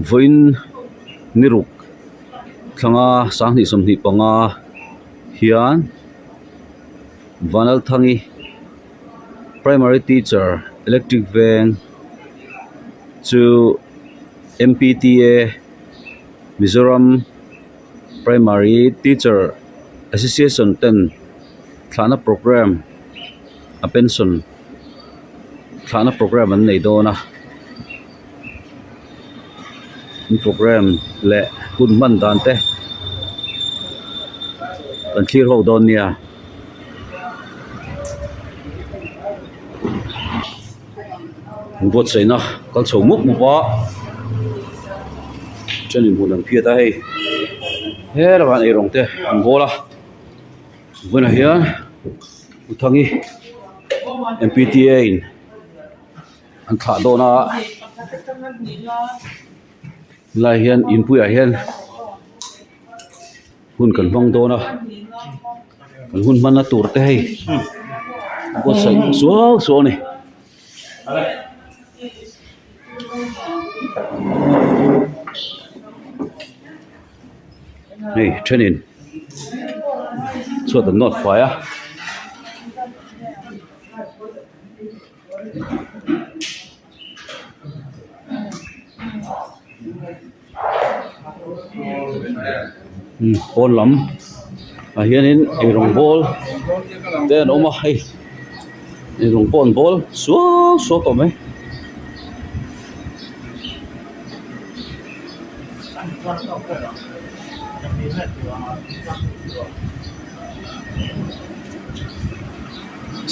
Vawiin ni ruk thlanga sanghnih 25 hian Vanlalthangi primary teacher electric veng chu M_P_T_A Mizoram primary teacher association ten thlahna programme a pension thlahna programme an nei dawn a an programme leh hun hman dan te kan thlir ho dawn nia. Buatsaihna kal chho mup mup a thenin hmun an phiat a hei he lamah eirawng te an bawl a vawiinah hian Uthangi M P T A in an thlah dawn a helaiah hian inpuiah hian hun kan hmang dawn a kan hun hmanna tur te hei buatsaih suau suau a ni. Hei thenin chhuat an nawt fai a. Pawn lam ah hianin eirawng bawl te an awm a hei eirawng pawh an bawl suau suau tawh mai.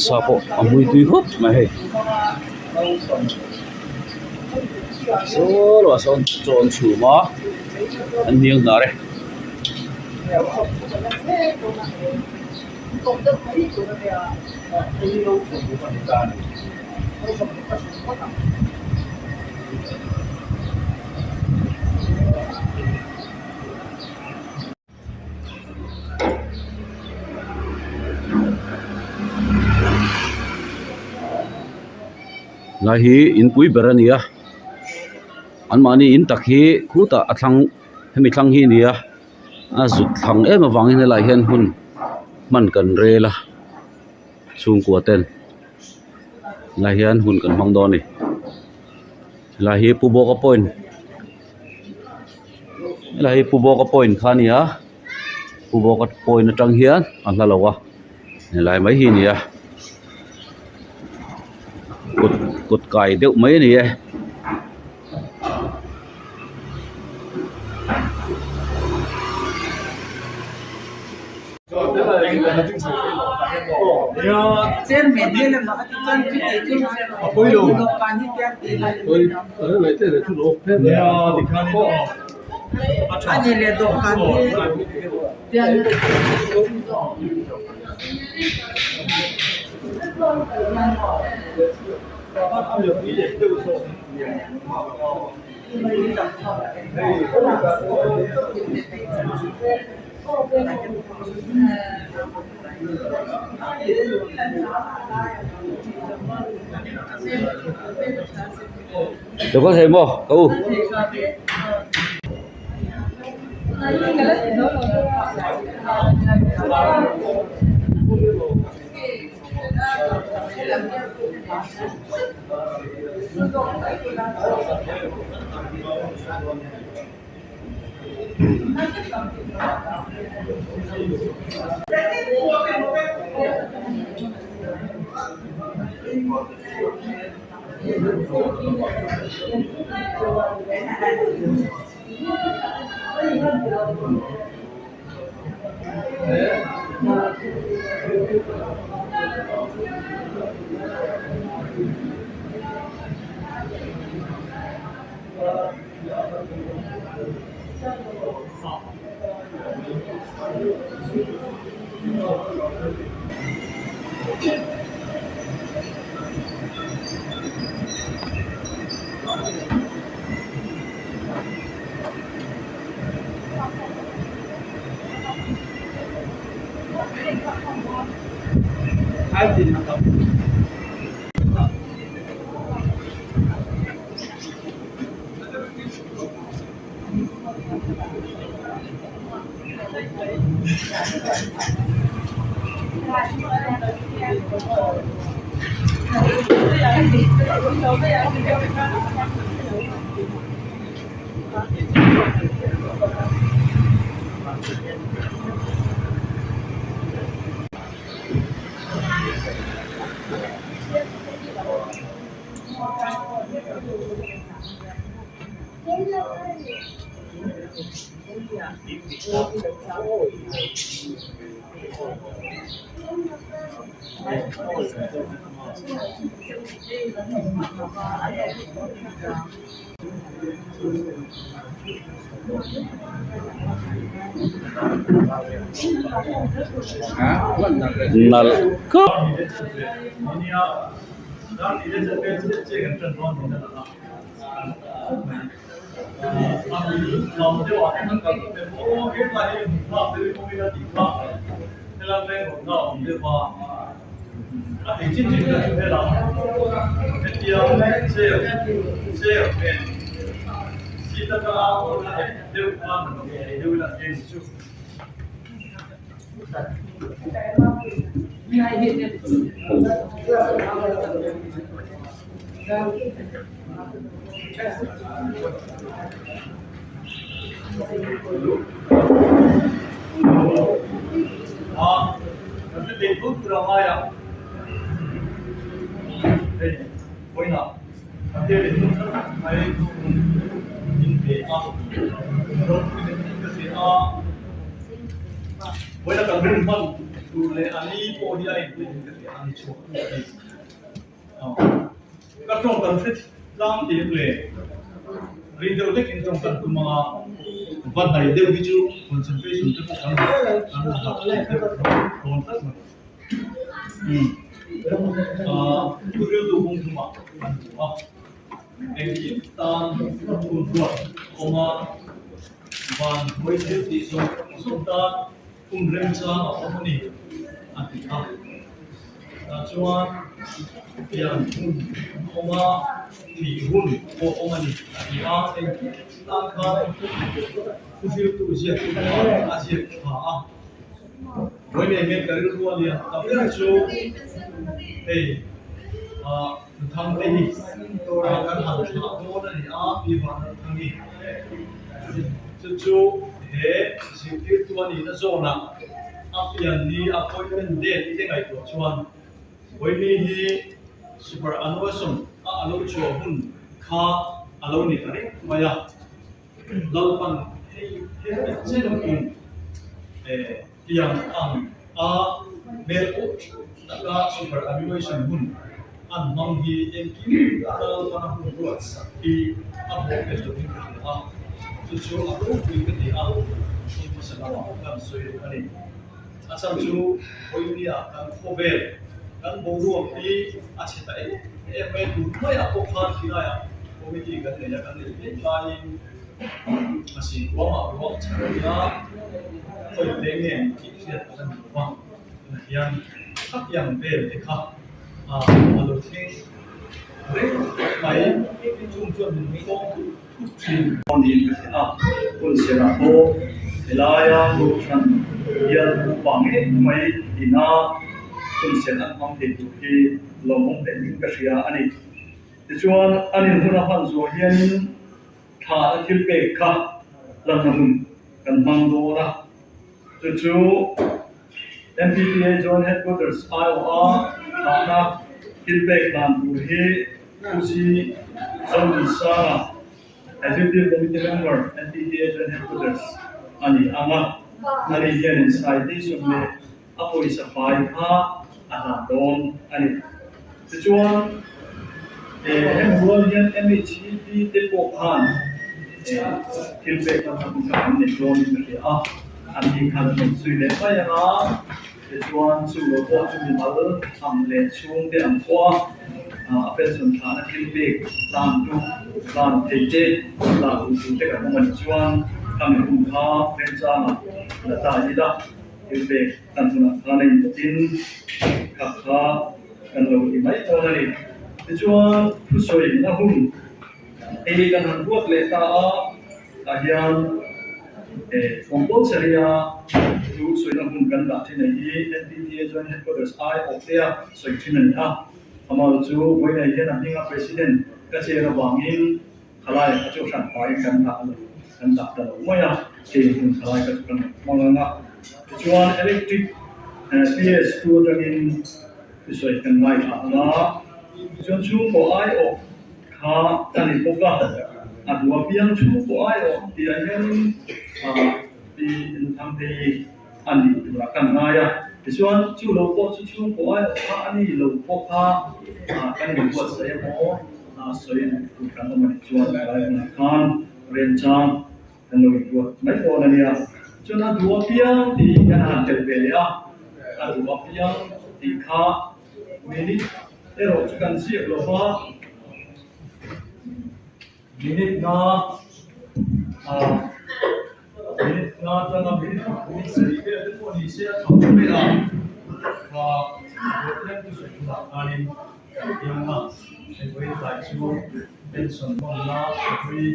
Sa pawh a mui tui khawp mai hei saw lovah sawn chaw an chhum a an hniang hnar e. Lai hi inpui ber a ni a anmahni in tak hi khutah a thlang hemi thlang hi a ni a a zut thlang em avangin helaiah hian hun hman kan rel a chhungkua ten helaiah hian hun kan hmang dawn a ni helai hi pu bawka point. Helai hi Pu Bawka point kha a ni a Pu Bawka point atang hian a hla lo a helai mai hi a ni a kut kut kai deuh mai a ni e. Lo kal thei maw ka u. Nalh khawp. Ka tawng kan hre tlang tih em le? Ring deuh hlek in tawng kan tum anga va hnai deuh hi chu concentration te pawh kan kan la deuh dawn tlat mai. Umm ah thu riltu bung thumah kan hmu a, engkim tan hun ruat a awm a, van hnuai thil tih zawng zawng tan Hun remchang a awm a ni, a ti a. Tah chuan pian hun a awm a, thih hun pawh a awm a ni, a ti a. Engkim tan khan thuhriltu ziaktu khan a ziak tha a. Vawi nei nge ka rilru a nia, ta ber chu hei Thang te hi kan han thlah dawn a ni a, Pi Vanlalthangi. Chu chu he zirtirtu a nihna zawnah a pian ni appointment date te ngaihtuah chuan Vawiini hi superannuation a a lo chhuah hun kha a lo ni ta reng mai a. Lalpan hei he chen hun tiang ang a hmel awh taka superannuation hun an hmang hi engkim Lalpana hun ruat sak hi a bawh pel lovin ka hria a, chu chu a ropui ka ti a, hun hmasa lamah kan sawi lo a ni. A chhan chu Vawinia kan khawvel kan boruak hi a chhe ta em em mai, tun maiah pawh khan khilaiah committee kan nei a, kan neih mek laiin A si kuangah ruang chhan nia khawi te nge ni tih hriat a la ni lo va, tunah hian khatiang vel te kha a lo thleng reng mai chung chuan min nghawng thut thut thin. Niin ka hria a, hun serah pawh helaia Kohhran bial upa ngei mai ina hun ser an hmang thei tur hi lawmawm hle in ka hria a ni. Tichuan, an inhun a hman zawh hianin Thla a thil pek kha lanna hun kan hmang dawn a, chu chu MPPA Joint Headquarters aiawha thlahna thil pek dan tur hi Pu C. Zonunsanga, Executive Committee Member, MPPA Joint Headquarters a ni ang a, ani hianin citation leh a pawisa fai kha a hlan dawn a ni. Tichuan, hemi rual hian MHEP te pawh khan thil pek hman hman kha an nei dawnin ka hria a, an ni khan an rawn zui leh mai ang a, tichuan chu lo pawh chu mimal ang leh chhungte ang pawh a a pension thlahna thil pek hlan tu hlan thei te hlan duh tur te kan awm a ni chuan khami hun kha remchangah la ta ila. Thil pek kan hunah khan a inpawtin kha kha kan lo ti mai dawn a ni. Tichuan thusawi na hun hei kan han ruat leh ta a, tah hian. Compulsory a thu sawina hun kan dah thin a hi NPTA Joint Headquarters aiawhtea sawi thin a ni a. Amaherawhchu chu vawiinah hian a hminga President ka chair avangin thalai kha chu hran faiin kan dah lo, kan dah ta lo mai a, hei hun thalai kha chu kan rawn hmang ang a. Tichuan Electric PS tu atangin thusawi kan ngaithla ang a, tichuan chhungkaw aiawh kha a ni bawk a, a duh apiang chhungkaw aiawh tih ah hianin pi Nuthangtei a nih turah kan ngai a, tichuan chu lo pawh chu chhungkaw aiawh kha a ni lo pawh kha kan inbuatsaih emaw sawi duh tur kan awm a nih chuan helai hunah khan remchang kan lo inbuat mai dawn a nia. Chuan a duh apiang tih kan han telh ve leh a, a duh apiang tih kha minute erawh chu kan ziak lo va, minute nga minute nga atanga minute minute sarih vel te pawh ni se a tha awm mai a, kha ruah hian thusawi hunah khanin kan piang a, hei vawiin tlai chu pension hmanna hlui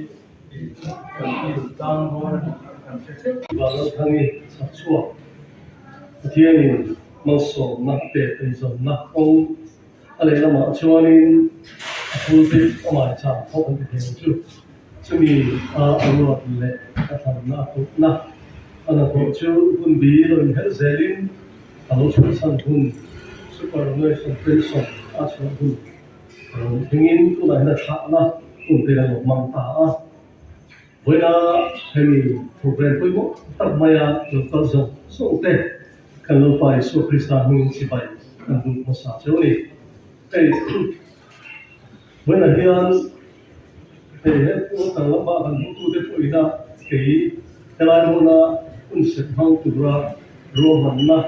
kan kil tlang dawn a ni tih kan hre theuh. Vanlalthangi chhak chhuak Pathianin malsawmna pek eizawnna kawng a lehlamah chuanin a pulpit a maicham pawh an ti thei ang chu. Chumi a a ruat leh a thlanna a kulhna a hnathawh chu hun bi lo inherh zelin a lo chhuahsan hun superannuation pension a chhuah hun a lo thlengin tunah hian a thlahna hun te a lo hmang ta a. Vawiina hemi program pawimawh tak maia lo kal zawng zawng te kan Lalpa Isua Krista hmingin chibai kan buk hmasa cheu a ni. Hei vawiinah hian hei he tang lama kan hmutute pawhina kei helai hmuna hun set hmang tura ruahmanna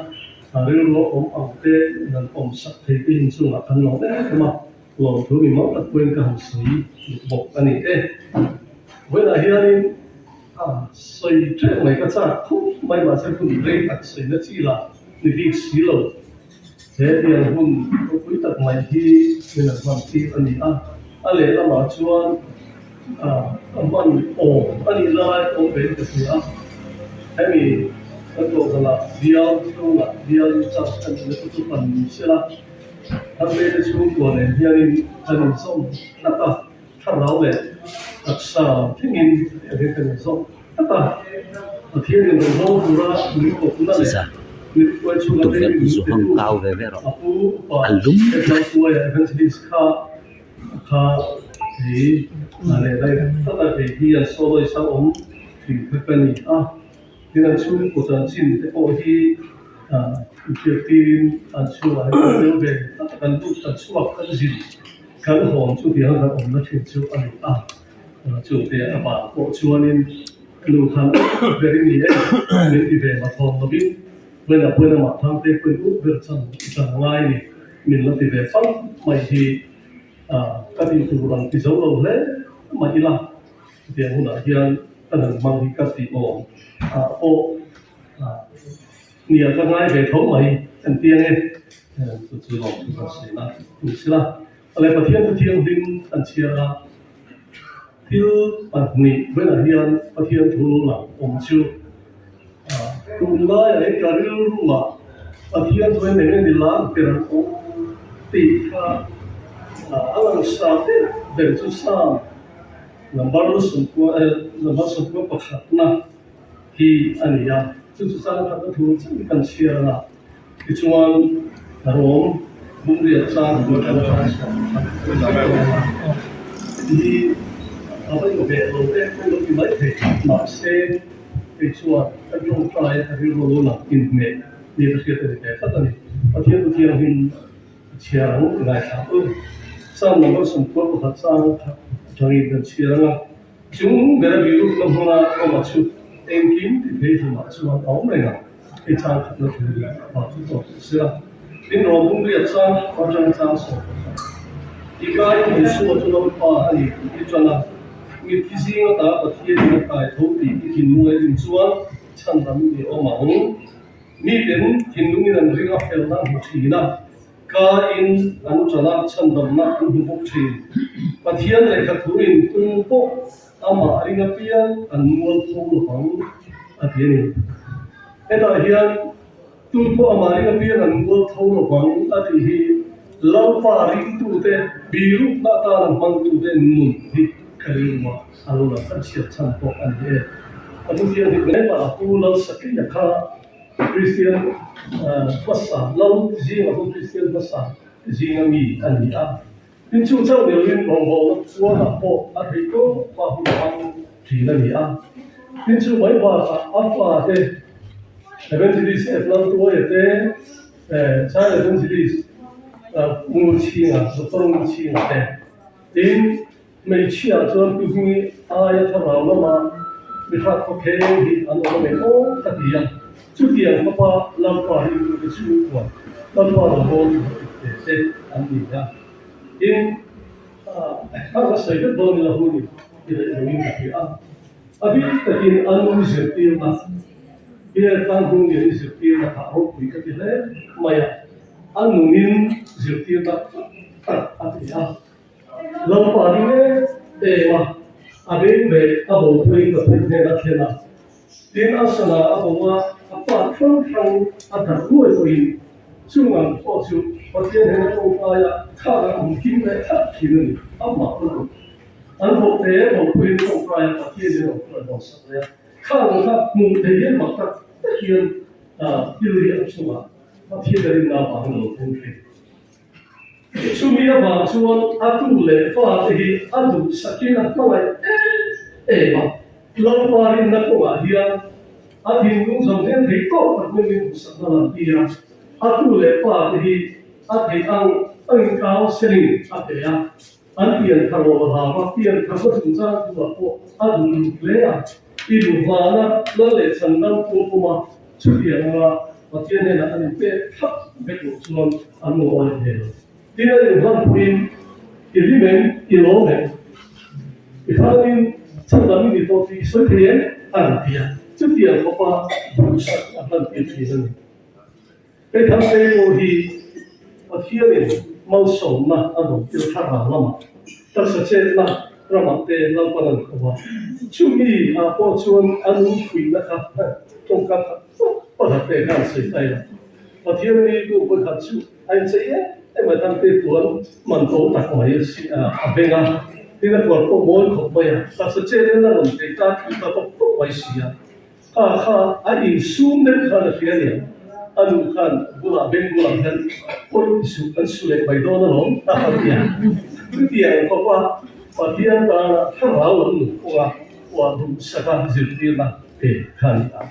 rilru awm ang te nan awmsak thei te inchungah kan lawm em em a. Lawmthu mi mau tak pawhin ka han sawi duh bawk a ni e. Vawiinah hianin a sawi ṭeuh mai ka chak khawp mai mahse hun rei tak sawina chi lah ni bik si lo. He tiang hun ropui tak mai hi min an hman tir a ni a, a lehlamah chuan a hman awm a nih lai awm vein ka hria a. Hemi kan kohhranah bial chhungah bial in-charge ka nihna chu chu pan ni sela. Thangte chhungkua nen hianin kan inzawm tlat a, thlarau leh taksa thlengin hetiang kan inzawm tlat a. Pathianin rawn hawng tura min kawpna leh min hruai chhunga Tukverh min zu hang petu kau ve ve rawh. a pu upa A lum Hetlalpuaia Evangelist kha kha hei leh daih tlat a, hei hi an soloist a awm thin kha ka ni a. Tin an chhungkaw chanchin te pawh hi inhriattirin an chhungah hian kan tel ve tak a, kan lut kan chhuak kan zin kan hawn chu tiang kan awmna thin chu a ni a, chute a vang pawh chuanin nu khan ber i ni e min ti ve mathawm lovin vawiinah pawhin amah thangte pawhin ut ber chan chan ngai ni min la ti ve fang mai hi ka tih tur ang ti zo lo hle mai ila. Chutiang hunah hian ka han hmang hi ka tih awm ah pawh nia ka ngai ve tho mai kan ti ange chu chu lawm chu kan sawi la ni sila. Awle Pathian thu thianghlim kan chhiar a, thil pahnih buaiah hian Pathian thu lo lang awm chu tunlaiah hian ka rilruah Pathian chuan eng nge ni lang ber ang awm tih kha a lang sa ber ber chu Psalm Number 10 number 10 pakhatna hi a ni a, chu chu changkhatna thu chiah kan chhiar a, tichuan Rom bumriat chang tur kan chang chhuak a, heti hi a va inhmeh lo em pawh lo ti mai thei, mahse kei chuan ka tawngtai a rilru lo lang inhmeh nia ka hriat a ni ve tlat a ni. Pathian Thu Thianghlim Chhiar ang ti ngaithla u. Psalm number 11 chang khat atangin kan chhiar ang a, Chung bera biru na hmuna awma chu engkim ti thei hlumah chuan a awm reng ang. Hei chang khatna thu hi a pa chu tawp tawh sela. Tin Rawm bumriat chang atang chang 11. I kaiin Isua chu Lalpa a ni tih i tan a, mitthi zing ata Pathianin a kai tho tih i thinlung a rin chuan chhandam i awm ang. Miten thinlungin an ring a felna an hmu thin a, ka in an ṭan a, chhandamna an hmu bawk thin. Pathian lehkha thuin tum pawh amah ring apiang an mual pho lo vang. a ti a ni. Hetah hian tu pawh amah ring apiang an mual tho lovang a tih hi Lalpa ringtute birukna atana hmangtute nun hi ka rilru a a lo lang kan chhiat chhan pawh a ni e. Ka Pathian hi hetah a pu Lalsakei-a kha Kristian hmasa Lal zingah pawh Kristian hmasa zinga mi a ni a. Tin chu chauh ni loin rawngbawlna kualah pawh a theih tawp a hun hmang thin a ni a. Tin chu mai bakah a fate Evangelist F. Laltuaia te, Child Evangelist Ngurchhinga, Doctor Ngurchhinga te, tin hmeichhia chuan Pi Hmingi aia thlarau lama mi hrat khawkheng hi an awm a ngei aw ka ti a. Chutiang khawpa Lalpa ringtute chhungkua Lalpa rawngbâwl tur a dik ve te an ni a. Tin, a ka sawi vek dawn ila hun i daih loin ka hria a. A bik takin a nu zirtirna, Bial tan hnung lian i zirtirna kha ropui ka ti hle mai a. A nunin zirtirna tak tak a ti a. Lalpa ring em em a, a beng leh a bopui Pathian hnena thlen a. Tin, a sana a bo a, a part hrang hrang a darh nuai pawhin chung ang pawh chu Pathian hnena tawngtai a khak a awm kim leh thlap thin a ni. Amah lutuk an bawhte bopuiin tawngtai a Pathian in a awm chuan hawn sak leh a, khang ang kha hmuh thei hian mak tak tak hian thil hi a chungah Pathian a rinna avangin a lo thleng thin. Chumi avang chuan a tu leh fate hi a duhsakin a hmangaih em em a, Lalpa rinna kawngah hian a thinlung zawng hian thei tawk tak meuhin duhsakna lan tir a, a tu leh fate hi a theih ang angin counselling a pe a, an pian thar aw hlau a, pian tharna chungchang thuah pawh a duh lut hle a, i duhvana lal leh chhan dam pawh awm a, Chutiang anga Pathian hnenah an inpek thlap vek loh chuan an ngawi hmel. Tin, a inhlanpuiin i hlim em, i lawm em? I thanin chhan dang i ni tawh tih i sawi thei em? a rawn ti a. Chutiang khawpa duhsak a hlantir thin a ni. Hei Thangtei pawh hi Pathianin malsawmna a rawn tir thlarau lamah taksa chetna ramah te Lalpan an kho a. Chumi ah pawh chuan a nungphuihna kha tawngka khat tawp pakhat te khan sawi ta ila. Pathian ni tu pakhat chu a inchei em em a, Thangtei puan man to tak mai a si a, a beng a, tin a kual pawh mawi khawp mai a, taksa chetna a rawn thei ta tlu ta tawp tawp mai si a. Kha kha a insum deuh khan a hria nia, a nu khan bulah beng bulah hian pawih suh kan su leh mai dawn alawm a han ti a. Chutiang khawpa Pathian tana thlarau lam nun kawnga uah duhsaka zirtirna pe kha a ni a.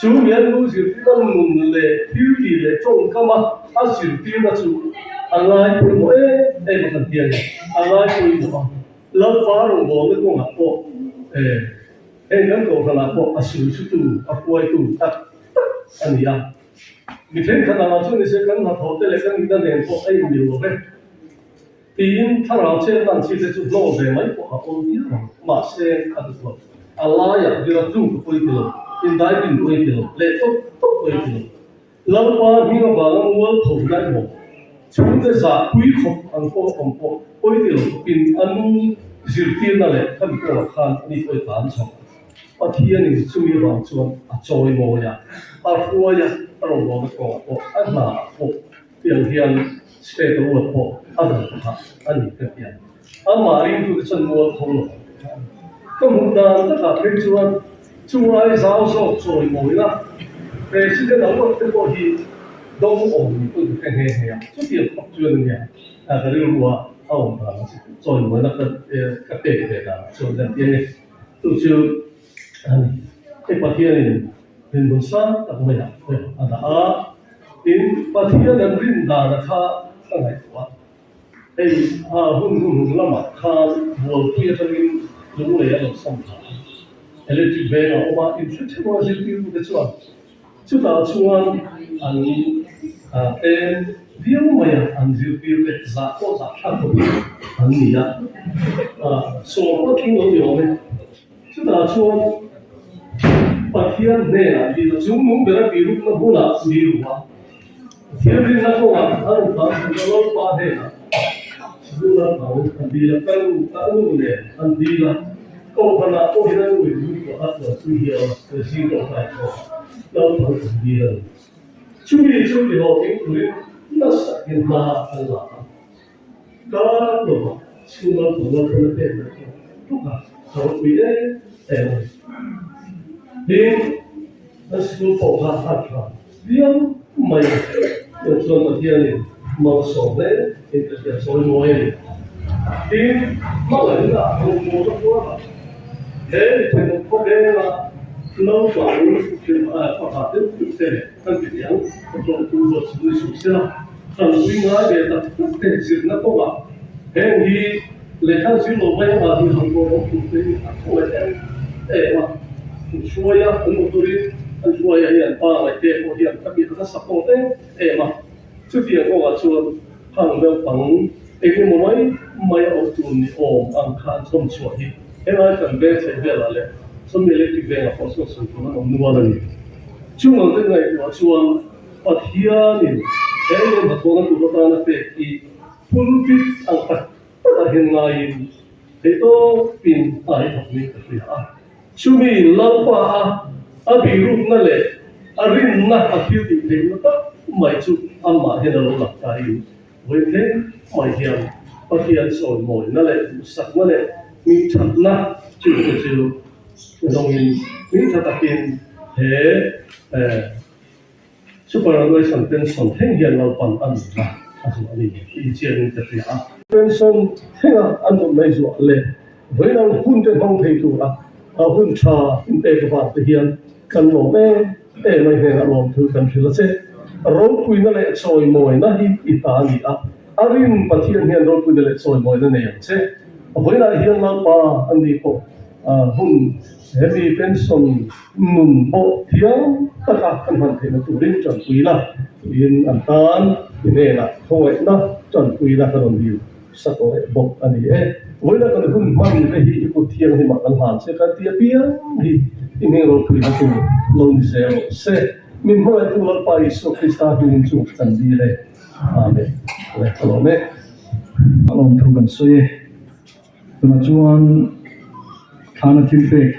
Chu mian nu zirtirna nun leh thiltih leh tawngkama a zirtirna chu a ngai pawimawh em em a kan ti a ni. A ngai pawimawh a, Lalpa rawngbawlna kawngah pawh Heng kan kohhranah pawh a sulsutu, a hruaitu tak tak a ni a. Mi thenkhat angah chuan nise kan hnathawh te leh kan nihna nen pawh a inmil lo ve. Tiin thlarau chet ang chi te chu hnawl ve mai pawh a awm viau ang. Mahse, a duh lo. A laiah vira tluk a pawi ti lo, indaipin pawi ti lo, leh tawp tawp pawi ti lo. Lalpa hming avanga mual tho ngai maw? Chhungte zah pui khawp ang pawh awm pawh pawi ti lo khawpin a nu zirtirna leh khami kawngah khan ani pawh i tan chho. Pathianin chumi avang chuan a chawi mawi a, a hruai a, a rawngbawlna kawngah pawh a hna ah pawh tiang hian state award pawh a dawng phah a ni ka ti a. Amah ringtute chuan mual tho lo ang tih kha a ni. Ka hmuh dan takah phei chuan chungai zau zawk chawi mawina President award te pawh hi dawng awm ni pawhin ka hre nghe nghe a, chutiang khawp chuan a nia ka rilru a a awm dan ang chi chawi mawina ka ka pek ve dan ah chuan kan ti a ni. Chu chu a ni. Hei Pathianin rinhmun sang tak maiah a dah a, tin Pathian an rin dana kha ka ngaihtuah a. Hei a hun hnuhnung lamah khan bualpui atangin lunglei a lo sam thla a, electric veng a awm a, inhre theuh a zirtirtute chuan chutah chuan an tlem viau mai a, an zirtirte zah pawh zah thlak khawpin an ni a, sawm pawh tling lo ni awm e. Chutah chuan Pathian hnenah dil a, chungnung bera birukna hmunah dil a. Pathian rinna kawngah a rawn tan chhan a, Lalpa hnenah Sikul a tho an dil a, ka nu ka nu nen an dil a. Kohhranah pawh hian ui ui pawh a tuanpui hial a, zing tawngtai pawh naupang an dil a ni. Chumi chu tihlawhtling turin nasa takin hma an la a, kar lovah chhung naupang naupang a pek leh tawh bawk a, a ropui em em a ni. Tin, an sikul pawh kha a tha viau mai a, tiang chuan Pathianin malsawm hle in ka hria chawi mawi a ni. Tin, hmangaihna ah rawngbawlna kuala he mithenawm khawvela naupang pakhat deuh deuh te kan ti teh ang, ka tlawmtu ruat chu ni suh sela, kan ui ngai ve tak tak te zirna kawngah heng hi lehkha zir lo mai anga duham tur awm tur te hi a thaw leh em em a, an hruai a, an motor-in an hruai a hei an pa ngaihte pawh hian ka ti kha support em em a, chutiang kawngah chuan hang naupang engemaw mai mai a awm tur ni awm ang kha an chhawm chhuah hi helai kan veng chheih velah leh sawmi electric vengah pawh sawn sawi tur an awm nual a ni. Chung ang te ngaihtuah chuan Pathianin he lei hnathawhna tur atana pek hi pulpit ang tak takah hian ngaiin theihtawpin a hi thawk niin ka hria a. Chumi Lalpa a a birukna leh a rinna a thil tih theihna tak mai chu amah hian a lo lang ta in vawi thleng mai hian Pathian sawimawina leh duhsakna leh hmingthatna chu te chu zawngin hmingtha takin he Superannuation pension thleng hian Lalpan a nunna a zuah a ni tih chiangin ka hria a. Pension thlenga a nunna i zuah leh vawiin hun te hmang thei tura a hun tha inpek avang te hian kan lawm em em a, i hnenah lawmthul kan hrilh a che. Ropuina leh chawimawina hi i ta a ni a, a rin Pathian hian ropuina leh chawimawina nei ang che. Vawiinah hian Lalpa a ni pawh hun hemi pension Nun pawh thiam taka kan hman theihna turin tanpui la tiin an tan i hnenah khawngaihna tanpui la ka rawn dil sak leh bawk a ni e. Vawiina kan hun hman te hi i kut thianghlimah kan hlan che kan ti apiang hi i hming ropuina tur lo ni zel rawh se. Min hmangaihtu Lalpa Isua Krista hmingin chu kan dil e. Amen. Ka lawm e. A lawmthu kan sawi e. Tunah chuan thlana thil pek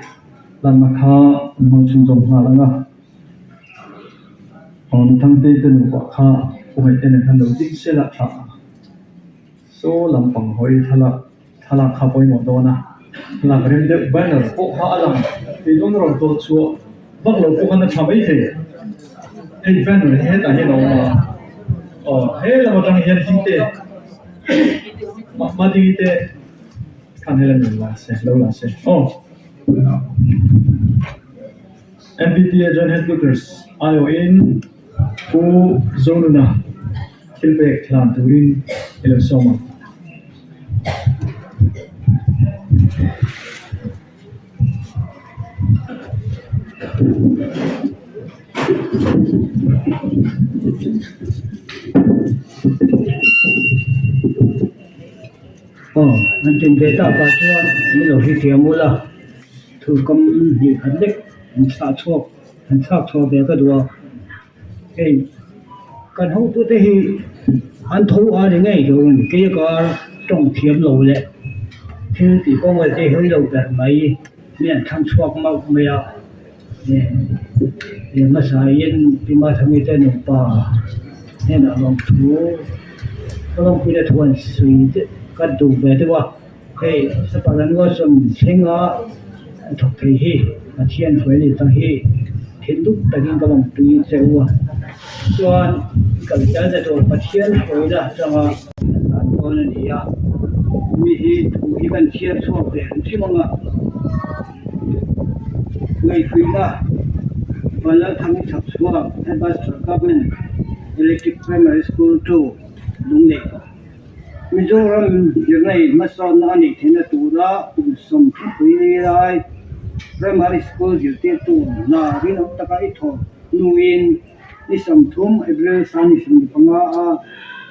lanna kha an hmang chhunzawm nghal ang a, aw Nuthangte te nupa kha kawngei te nen khan lo ding sel a tha ang. Saw lampang hawi thlalak thlalak kha pawimawh dawn a, thlalak rem deuh banner pawh kha a lang tih dawn rawn tawlh chhuah vak lo pawh khan a tha maithei. Hei banner hi hetah hian a awm a, aw he lam atang hian hming te. Madingi te khan hela min la se lo la se aw MPTA Joint Headquarters aiawhin Pu Zonuna thil pek hlan turin i lo sawm ang. Aw an tin ve tak ah chuan min lo hrethiam ula thu kam hnih khat lek an chhah chhuak an chhak chhuah ve ka duh a hei kan hotute hi an tho a ni ngei tur a ni kei a kar tawng thiam lo leh thil tih kawng vel te hawi lo ber mai mi an thlang chhuak mauh mai a eh hmasa in pi Mathami te nupa hnenah lawmthu ka lawmpuina thu an sawi deuh ka duh ve deuh a hei Sapalanua thleng a thawk thei hi Pathian hruai ni ta hi thinlung takin ka lawmpui che u a chuan kal zel te tur Pathian hruaina atanga an dawn a ni a mi hi thu hi kan chhiar chhuak ve ang hrim ang a ngaihtuihna Vanlalthang chhak chhuak Headmaster Government Electric Primary School 2 Lunglei. Mizoram zirna in hmasawnna a nih theihna tura kum sawmthupui lai primary school zirtirtu hna rinawm taka i thawh hnuin ni 30 April 2025 a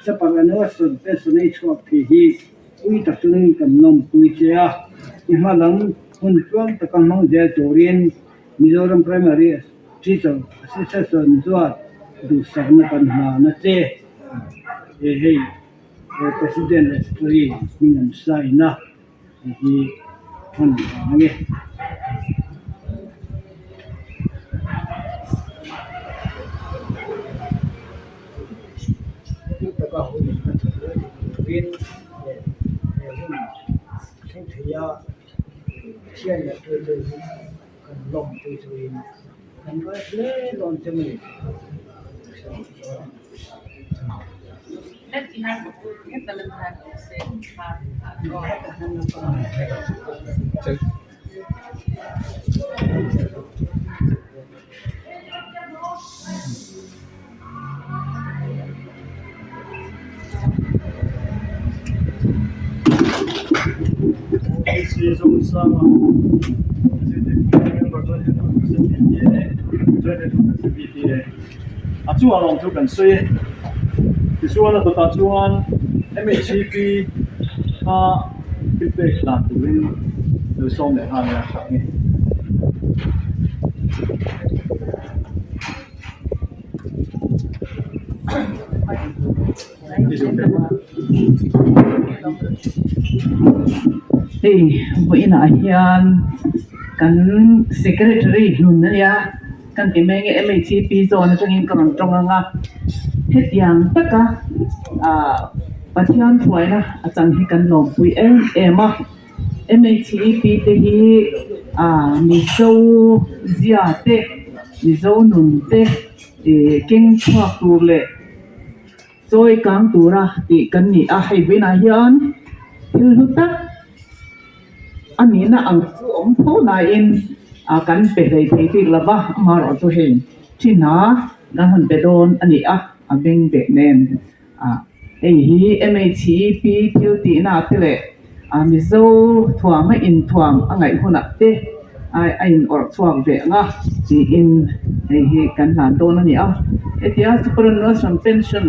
Superannuation Pension ei chhuak thei hi pui takin kan lawmpui che a, i hma lam hun tluang taka hmang zel turin Mizoram Primary Teacher Association chuan duhsakna kan hlan a che. He hei he president leh secretary hming an sign a hei hi. hman a ni. A chungah lawng chu kan sawi e tichuan a dawtah chuan M_H_C_P kha thil pek dan turin lo sawm leh nghal nia tha nge. Hei vawiinah hian kan secretary hlun a nia kan ti mai nge M_H_C_P zawn atangin ka rawn tawng ang a hetiang taka ah Pathian hruaina a chang hi kan lawmpui em em a M_H_C_P te hi ah Mizo zia te Mizo nun te ih keng chhuak tur leh. Chawi kang tura tih kan ni a, hei vawiinah hian thil hlu tak a nihna ang chu awm tho nain ah kan pe hlei thei bik lo va, amaherawh chu hei thin a kan han pe dawn a ni a, a beng beh nen ah hei hi M_H_E_P thil tihna te leh ah Mizo thuam a inthuam a ngaih hunah te a in awrh chhuak ve ang a tiin hei hi kan hlan dawn a ni a hetia superannuation pension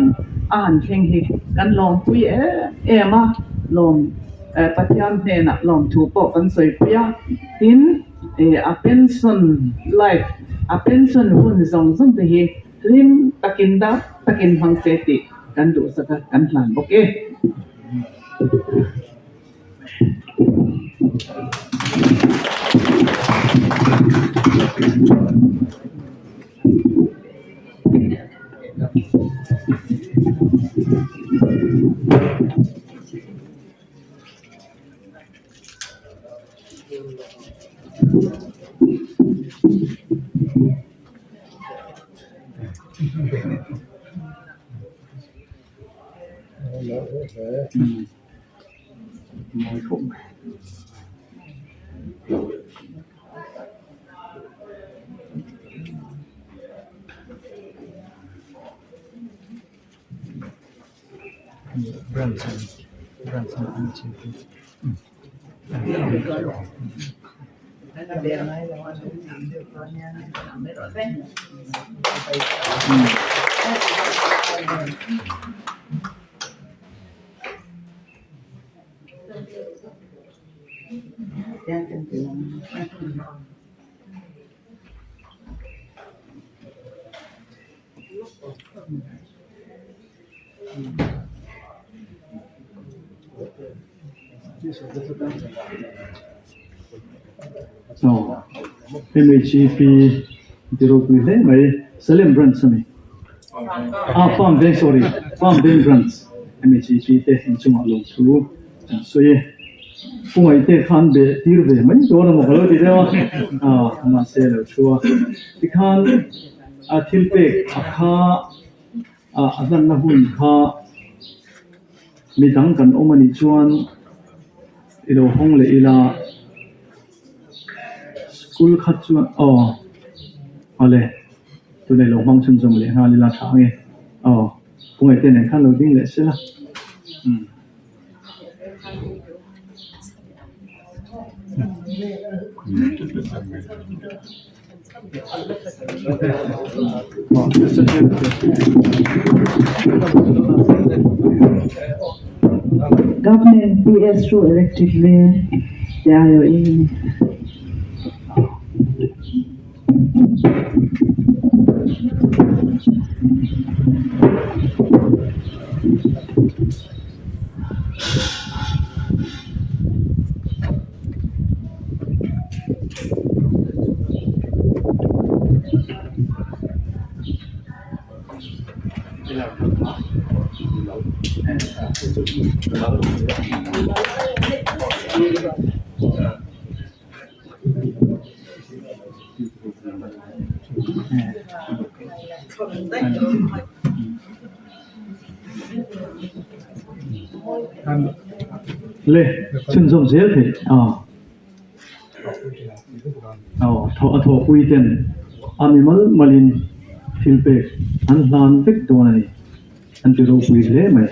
a han thleng hi kan lawmpui em em a lawm eh Pathian hnenah lawmthu pawh kan sawipui a tin eh a pension life a pension hun zawng zawng te hi hlim takin dam takin hmang se tih kan duhsak a kan hlan bawk e. Mawi khawp mai. Branch branch Aw M_H_E_P ti ropui hle mai Salem branch a ni ah farm veng sorry farm veng branch M_H_E_P te inchungah lo thu an sawi e khawngaih te khan be tir ve mai dawn a maw ka lo ti deuh a ah mahse lo thu a tikhan a thil pek a kha ah a hlanna hun kha midang kan awm anih chuan i lo hawng leh ila school khat chuan aw awle tunah i lo hmang chhunzawm leh nghal ila tha ange aw kawngei te nen khan lo ding leh sela umm. Government PS Ru Electric Veng te aiawhin. Le chhunzawm zel theih a aw thaw a thawhpui ten a mi mal malin thil pek an hlan vek dawn a ni an ti ropui hle mai.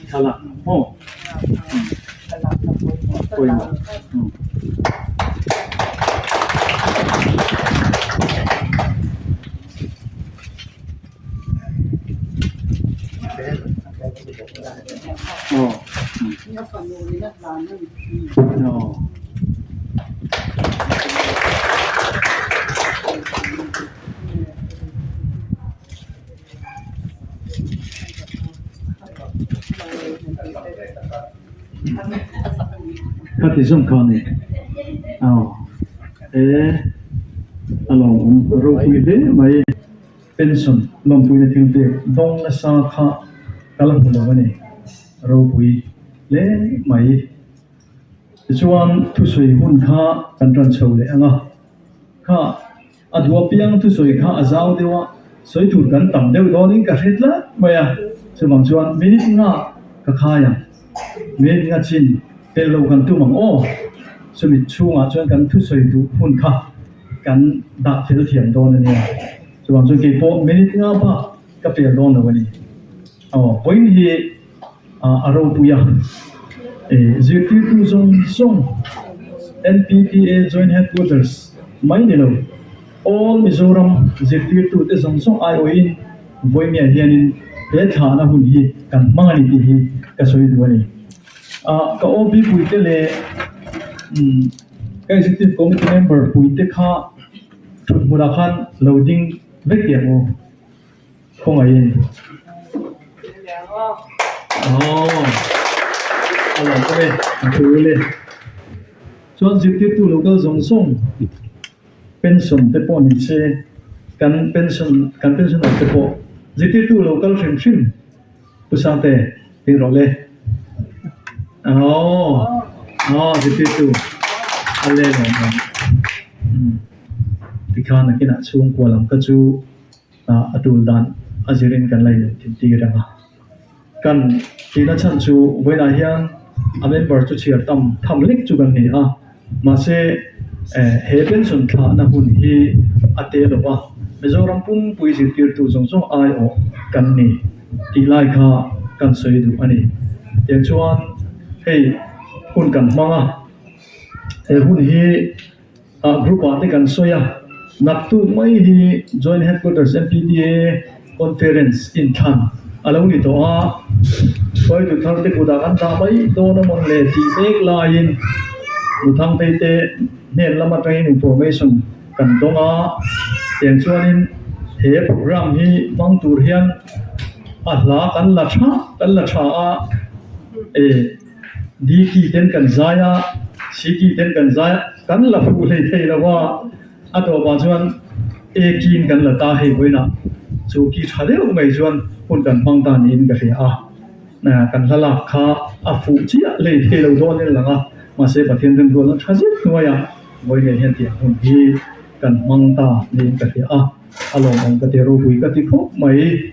Thlalak maw pawimawh. Khati zawng kha a ni. Aw e a lawmawm ropui hle mai. Pension lawmpuina thil pek dawng nasa kha ka la hmu lo a ni. Ropui hle mai. Tichuan thusawi hun kha kan tan chho leh ang a, kha a duh apiang thusawi kha a zau deuh a, sawi tur kan tam deuh dawnin ka hre tlat mai a, chuvang chuan minute nga ka khai ang, minute nga chin. Pel lo kan tum ang aw. Chumi chhungah chuan kan thusawi duh hun kha kan dah fel thiam dawn a nia. Chuvang chuan kei pawh minute nga bak ka pel dawn lo a ni. Aw, vawiin hi a ropui a, zirtirtu zawng zawng NPTA Joint Headquarters mai ni lo, All Mizoram zirtirtute zawng zawng aiawhin vawiin hianin he thlahna hun hi kan hmang a ni tih hi ka sawi duh a ni. Ka OB puite leh ka Executive Committee member puite kha thut hmunah khan lo ding vek teh ang u. Khawngaihin. Aww. A lo awm e, a thu le. Chuan zirtirtu lo kal zawng zawng pension te pawh ni se, kan pension kan pensioner te pawh zirtirtu lo kal hrim hrim Pu Sangte tih rawh le. Aww. Aww zirtirtu a le lo awm. Tikhan nakinah chhungkua lam kha chu. a tul dan a zirin kan la inentir tir ang a. Kan tihna chhan chu vawiinah hian a member chu chhiar tam tham lek chu kan ni a, mahse he pension thlahna hun hi a te lo va, Mizoram pumpui zirtirtu zawng zawng aiawh kan ni tih lai kha kan sawi duh a ni. Tiang chuan hei hun kan hmang a, he hun hi. Ah group ah te kan sawi a, naktuk mai hi Joint Headquarters MPTA Conference inthlan a lo ni tawh a, hruaitu thar te kutah kan dah mai dawn a mawn le tih mek laiin Nuthangtei te hnen lam atangin information kan dawng a, tiang chuanin he program hi hmang tur hian a hla kan la tha kan la tha a, e. Diki ten kan zai a, Siki ten kan zai a, kan la fuh hlei thei lo a, a tawpah chuan Ekin kan la ta hei vawiinah chu ki tha deuh mai chuan hun kan hmang ta niin ka hria a, kan hla lak kha a fuh chiah hlei thei lo dawnin a lang a, mahse Pathian remrualna tha zet hnuaiah vawiinah hian tiang hun hi kan hmang ta niin ka hria a, a lawmawm ka ti ropui ka ti khawp mai.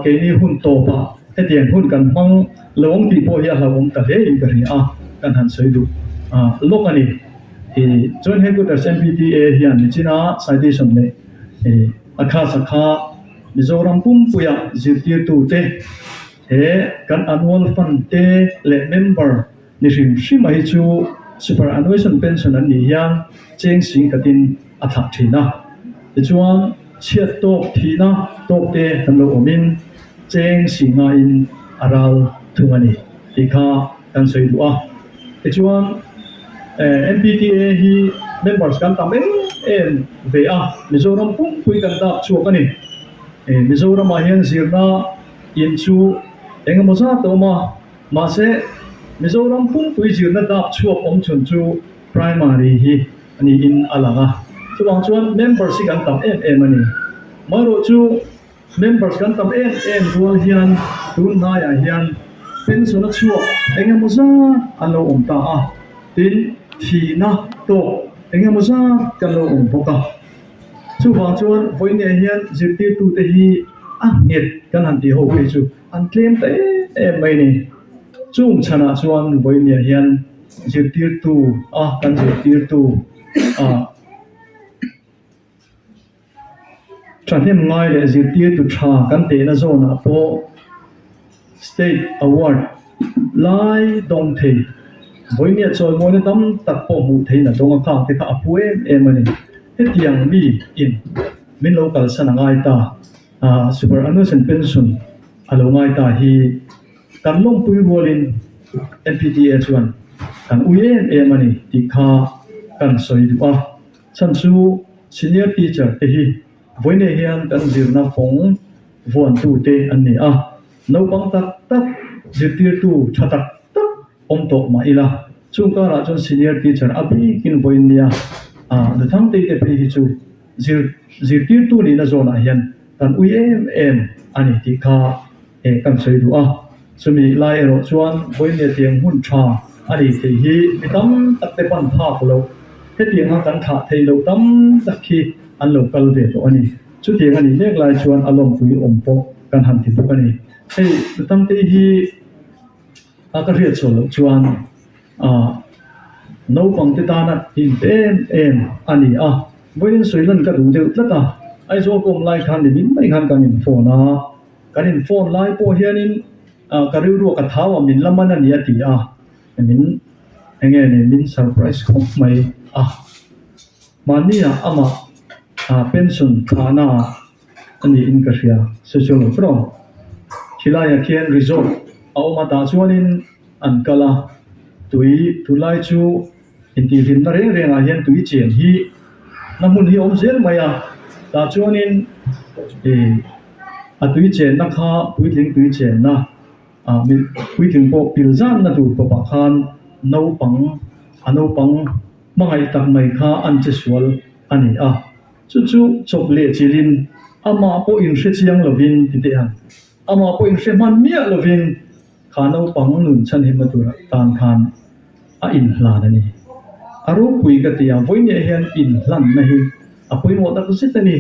Keini hun tawpah hetiang hun kan hmang lo ang tih pawh hi a hlauhawm ta hle in ka hria a, kan han sawi duh lawk a ni. Joint Headquarters MPTA hian nichina citation leh a khasa kha Mizoram pumpuia zirtirtute he kan annual fund te leh member ni hrim hrim a hi chu superannuation pension an nih hian cheng sing khatin a thlah thin a. Tichuan, chhiat tawk thihna tawk te kan lo awmin cheng si ngaiin a ral thung a ni tih kha kan sawi duh a. Tichuan, MPTA hi members kan tam em em ve a, Mizoram pumpui kan dap chhuak a ni. Mizoramah hian zirna in chu engemaw zat a awm a. Mahse, Mizoram pumpui zirna dap chhuak awm chhun chu Primary hi a niin a lang a. Chuvang chuan members hi kan tam em em a ni. Marawh chu members kan tam em em rual hian tun hnaiah hian pension a chhuak eng emaw zat an lo awm ta a, tin thihna tawk eng emaw zat kan lo awm bawk a. Chuvang chuan vawiinah hian zirtirtute hi a nghet kan han tih ho phei chu. An tlem ta em em mai ni. Chung chhanah chuan vawinia hian zirtirtu a kan zirtirtu a thahnem ngai leh zirtirtu tha kan tehna zawnah pawh state award lai dawng thei vawinia chawimawina tam tak pawh hmuh theihin a dawng a khang te kha a pu em em a ni. Hetiang mi in min lo kalsan a ngai ta. Superannuation pension a lo ngai ta hi kan lawmpui rualin MPTA chuan kan ui em em a ni tih kha kan sawi duh a. Chhan chu senior teacher te hi vawiinei hian kan zirna fawng vuantute an ni a, naupang tak tak zirtirtu tha tak tak awm tawh mah ila chung karah chuan senior teacher a bikin vawiinnia Nuthangtei te phei hi chu Zir zirtirtu nihna zawnah hian kan ui em em a ni tih kha eh kan sawi duh a. Chumi lai erawh chuan vawinia tiang hmun tha a ni thei hi mi tam tak te pan phak loh, hetianga kan thlah theih loh tam tak hi an lo kal ve tawh a ni. Chutiang a nih mek lai chuan a lawmpui awm pawh kan han ti bawk a ni. Hei mi tam te hi a ka hriat chhuah loh chuan. Ah naupang te tana in em em a ni a, vawiin sawi lan ka duh deuh tlat a, Aizawl ka awm lai khan ni min mai khan kan in phone a, kan in phone lai pawh hianin ah ka rilru ah ka thau a min la man a ni a ti a, min eng nge ni min surprise khawp mai a, mahni ah amah ah pension thahna ah a niin ka hria social worker khilaiah khian resort a awm a tah chuanin an kal a tui tunlai chu intihhlimna reng rengah hian tui chen hi na hmun hi a awm zel mai a tah chuanin ih a tui chenna kha puitling tui chenna ah puitling pawh pil zanna tur tawpah khan naupang a naupang hmangaih tak mai kha an che sual a ni a. Chu chu chawp leh chilhin amah pawh inhre chiang lovin ti teh ang. Amah pawh inhre hman miah lovin kha naupang nun chhanhimna tura tan khan a inhlan a ni. A ropui ka ti a, vawinia hian inhlanna hi a pawimawh tak zet a ni.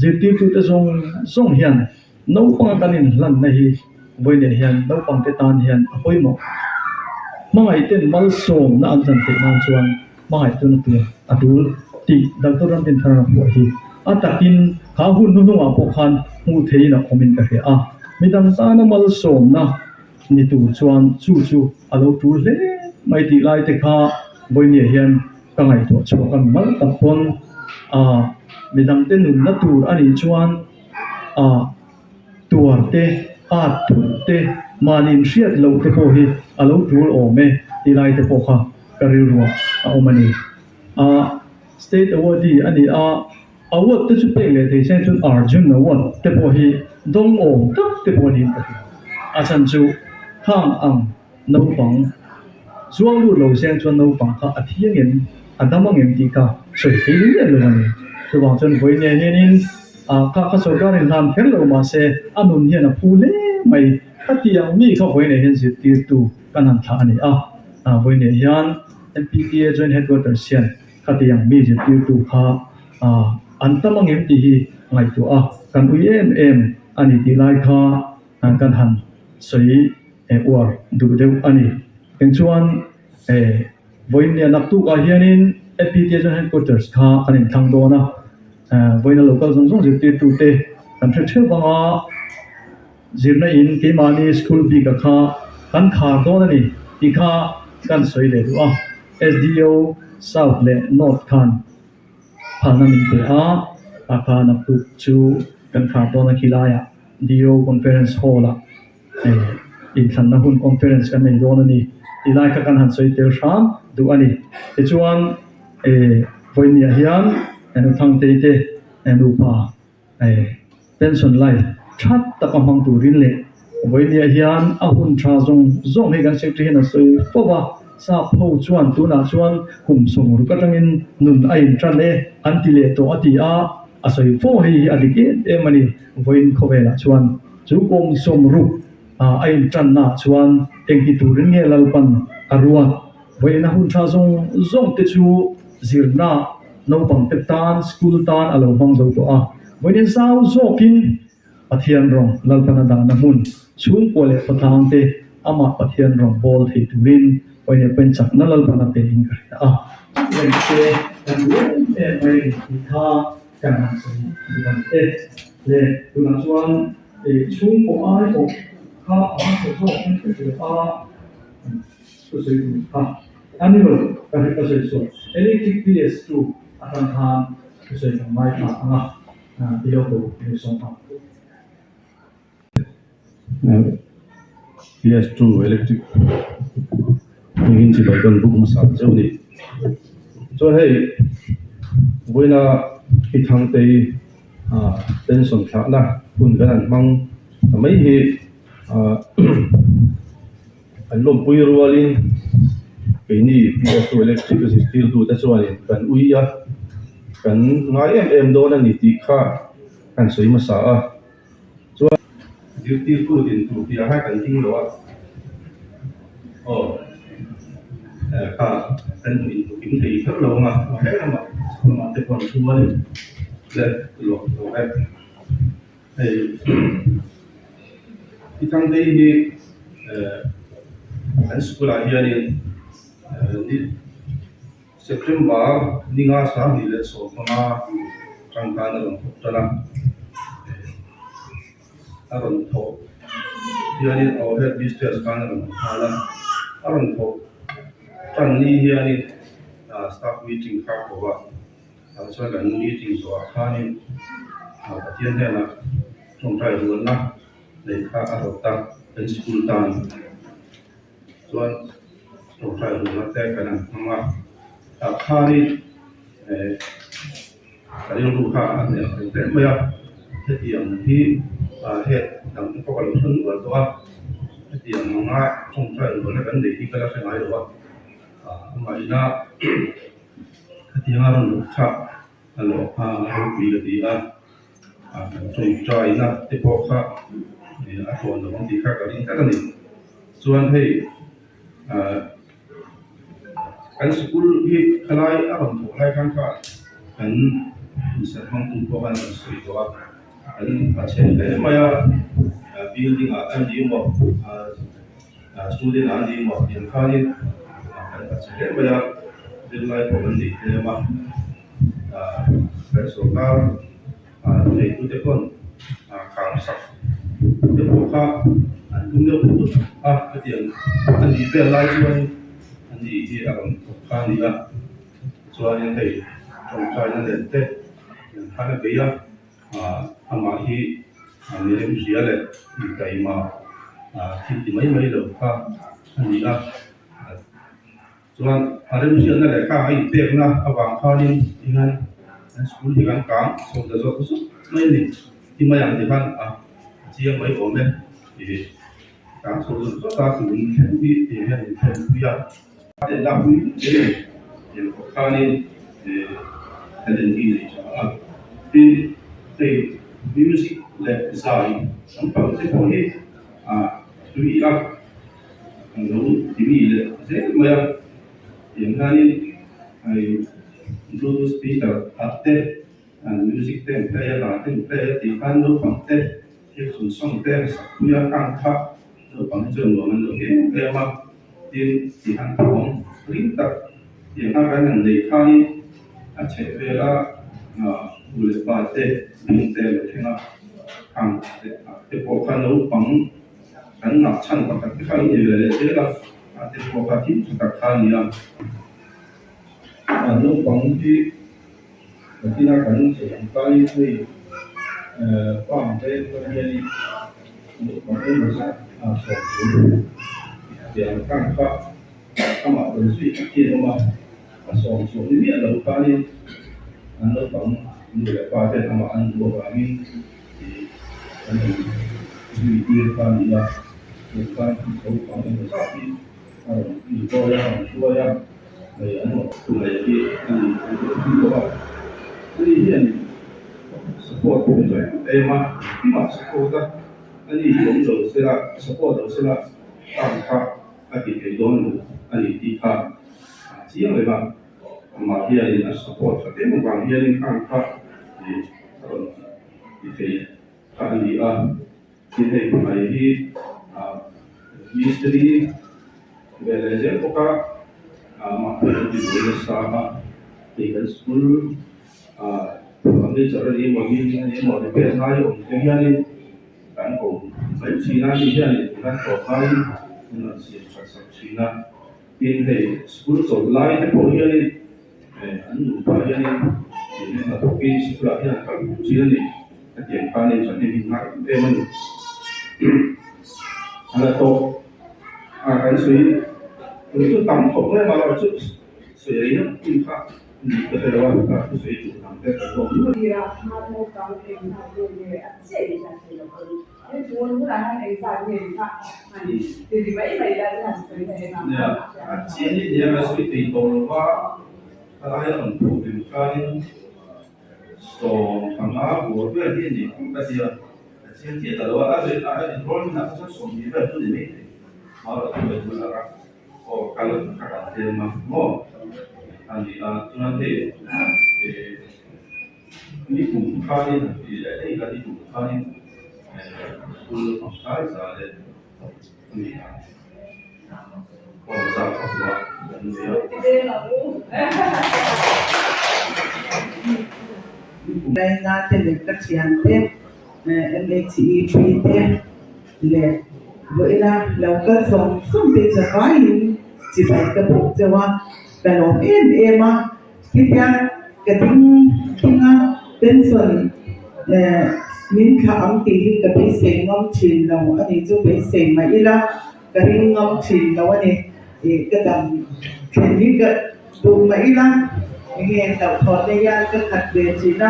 Zirtirtute zawng zawng hian naupanga kan inhlanna hi vawinia hian naupangte tan hian a pawimawh. Hmangaihten malsawmna an chan theih nan chuan hmangaih tuna tur a tul tih Doctor Ramdinthar a phuah hi a takin kha hun hnuhnungah pawh khan hmuh theihin a awmin ka hria a, midang tana malsawmna ni tur chuan chu chu a lo tul hle mai tih lai te kha vawinia hian ka ngaihtuah chhuak a mal tak pawn a midangte nunna tur a nih chuan a tuar te, at thut te, mahni inhriat loh te pawh hi a lo tul awm e tih lai te pawh kha ka rilruah a awm a ni. A State Awardee a ni a, award te chu pek leh thei se chuan Arjun Award te pawh hi dawng awm tak te pawh niin ka hria. A chhan chu khang ang naupang zuang lut lo seng chuan naupang kha a thi angem, a dam angem tih kha sawi thei miah lo a ni. Chuvang chuan vawiin hianin ah kha kha sorkar in hlan kher lo mahse a nun hian a phu hle mai. A tih ang mi kha vawiin hian zirtirtu kan han thlah a ni a, ah vawiin hian MPTA Joint Headquarters hian khati ang mi zirtirtu kha ah an tam angem tih hi ngaihtuah a, kan ui em em a ni tih lai kha kan han sawi uar duh deuh a ni. Eng chuan vawiin naktukah hianin MPTA Joint Headquarters kha kan inthlang dawn a, vawiina local zawng zawng zirtirtute kan hre theuh vang a, zirna in keimahni school bik-a kha kan khar dawn a ni tih kha kan sawi leh duh a, SDO South leh North khan phalna min pe a, a kha naktuk chu kan khar dawn a khilaiah DO Conference Hall-ah Hei inthlanna hun conference kan nei dawn a ni tih lai kha kan han sawi tel hram duh a ni. Tichuan vawinia hian Nuthangtei te nupa pension life tha taka hmang turin leh vawinia hian a hun tha zawng zawng hi kan secretary hian a sawi fo va, sap ho chuan tunah chuan kum sawmruk atangin nun a intan e an ti leh tawh a ti a, a sawi fo hei hi a dik em em a ni vawiin khawvelah chuan. Chu kawng sawmruk a intanna ah chuan engti turin nge Lalpan a ruat? Vawiina hun tha zawng zawng te chu zirna naupang te tan school tan a lo hmang zo tawh a. Vawiin zau zawkin Pathian rawng Lalpan a dahna hmun chhungkua leh khawtlang te amah Pathian rawng bawl thei turin vawiin pawhin chakna Lalpan a pe in ka hria a. Reng te kan duh em em mai a ni tih kha kan han sawi duh a ni e. Le tunah chuan chhungkaw ai pawh kha a hmasa zawk in ka hria a, ka sawi duh kha a ni lo ka hre ka sawi chhuah electric PS chu atang khan ka sawi kan ngai thla ang a, ti lo ko hei sawm ang. PS 2 electric hmingin chibai kan buk hmasa zeuh a ni. Chuan hei vawiina i thangtei ah pension thlahna hun kan han hmang ta mai hi ah an lawmpui rualin keini PS 2 electric a zirtirtute chuanin kan ui a, kan ngai em em dawn a ni tih kha kan sawi hmasa a. Chuan zirtirtu din tur tih ah khan kan ding lo a, aw kha kan in in thei kher lo ang a, he lamah chhak lamah te pawh an thu a ni le lawm lo e, hei i thangte hi an school ah hianin. Ni September ni nga 2015 atang khan a rawn thawk tan a, a rawn thawh hianin aw head mistress khan a rawn nghal a, a rawn thawh tan ni hianin staff meeting kha a ko a, tah chuan kan meeting zawhah khanin Pathian hnenah tawngtai rualna neih kha a rawt a, kan school tan. Chuan tawngtai rualna te kan han hmang a, tah khanin eh ka rilru kha a hneh ang hle mai a, hetiang hi ah head dang te pawh ka lo hre nual tawh a, hetiang anga tawngtai rualna kan neih hi ka la hre ngai lo a, ah amah ina hetianga rawn luh kha a lo a ropui ka ti a, ah kan tawngtaina te pawh kha a tlawn lo ang tih kha ka ring tlat a ni. Chuan hei ah kan sikul hi khalai a rawn thawh lai khan kha kan inserh hmangtu pawh khan a rawn sawi tawh a, kan a chhe hle mai a, building ah a ni emaw ah student ah a ni emaw tiang khanin kan a chhe hle mai a, zirlai pawh kan nei tlem a, ah kan sorkar ah neitute pawn ah kang sak te pawh kha an tum deuh tut a hetiang a nih vel lai chuan a ni hi a rawn thawk kha a ni a chuanin hei tawngtaina nen te an khan a bei a ah amah hi mi remhria leh mi taima ah thil ti mai mai lo kha a ni a. Chuan a remhriatna leh kha a inpekna avang khanin tingan an school hi kan kang chho ta zawk zawk mai a ni. Ti mai ang ti khan a chiang mai awm e tih kang chho zawk zawk a tun thleng hi ti hian in thlen pui a. A en lak pui vek mai a ni. Tiang khawp khanin kan en hi nei tha a. Tin, hei music leh zai lampang te pawh hi a tui a. An lo ti mi leh zel mai a, tiang hianin hei bluetooth speaker ah te music te an play a, hla te an play a tih khan naupang te thil chhun sawng te sak pui a kang kha naupang hi chuan nuam an lo em em a, tin tih han thawm ring tak tiang kha kan han neih khanin a chheh vel a u leh pa te bing te a lo thleng a, kang te pawh kha naupang. Kan ngah chhan pakhat te kha an ni ve leh zel a, a te pawh kha thil tha tak kha a ni a. A naupang hi nakin a kan sawi ang kaiin hei farm te chuan hianin naupang engemaw zat a sawm tur tiang kang kha amah rawn zui tak hi an awm a, a sawm chhuah ni miah lo khanin an naupang nu leh pa ten amah an duh avangin Tih kan rawn zui tir kha a ni a, tun khan naupang emaw zat hi a rawn inkawi a, a rawn hruai a, hei an rawn hruai hi a ni an rawn hmu bawk a. Ani hian support pawh hi em em a, engkimah support a, ani hi awm lo sela, support lo sela tan kha a ti thei dawn lo a ni tih kha a chiang reng a, amah hianin a support that em avang hianin khang kha a rawn ti thei kha a ni a, tin hei pahnih hi ah mistiri ve leh zel bawk a, ah mah hi an ti buai nasa a, hei kan school ah furniture a ni emaw building a ni emaw repair ngai a awm te hianin kan ko mai thin a, mi hianin kan tawp laiin an rawn siam that sak thin a, tin hei school chawlh lai te pawh hianin. An nupa hianin eng emaw thawkin sikulah hian an kal puk chin a ni. Hetiang khanin thahnem hi ngai em em a ni. A la tawh a kan sawi tur chu tam khawp mai a, mahse chu sawi rei na hun kha ni ka hre lo a, ka thusawi tur dang te kan lawm nual. Tirah khan naupang engzat nge nge a chiah in hriat theih loh pawn he tun hunah hian engzat nge ni kha han ti ri mai mai la chu han sawi ta em a. Nia, a chiah ni nia ka sawi thei tawh lo va, ka lai a rawn phuh hlim khanin 15 bawr vel hi a ni ang ka tia, a chiang chiah ta lo a, a rel a enrollment ah kha chuan 20 vel chu ni mai thei, mahse a thu leh a aw kal ka kan tlem a maw a ni a, chuan hei eh. Ni kum khanin an ti leh daih a, ni kum khanin school naupang tlai za leh a ni a, form zat a hmu a. Kan nei a. Laina te leh ka thiante MHEP te leh vawiina lo kal zawng zawng te zavaiin chibai ka buk chauh a, ka lawm em em a. Khitiang ka ding ding a, pension min thlah ang tih hi ka beisei ngam thin lo a ni chu beisei mah ila ka ring ngam thin lo a ni. Ih ka dam thlen hi ka duh mah ila enge hlauhthawnna hian ka khat ve thin a,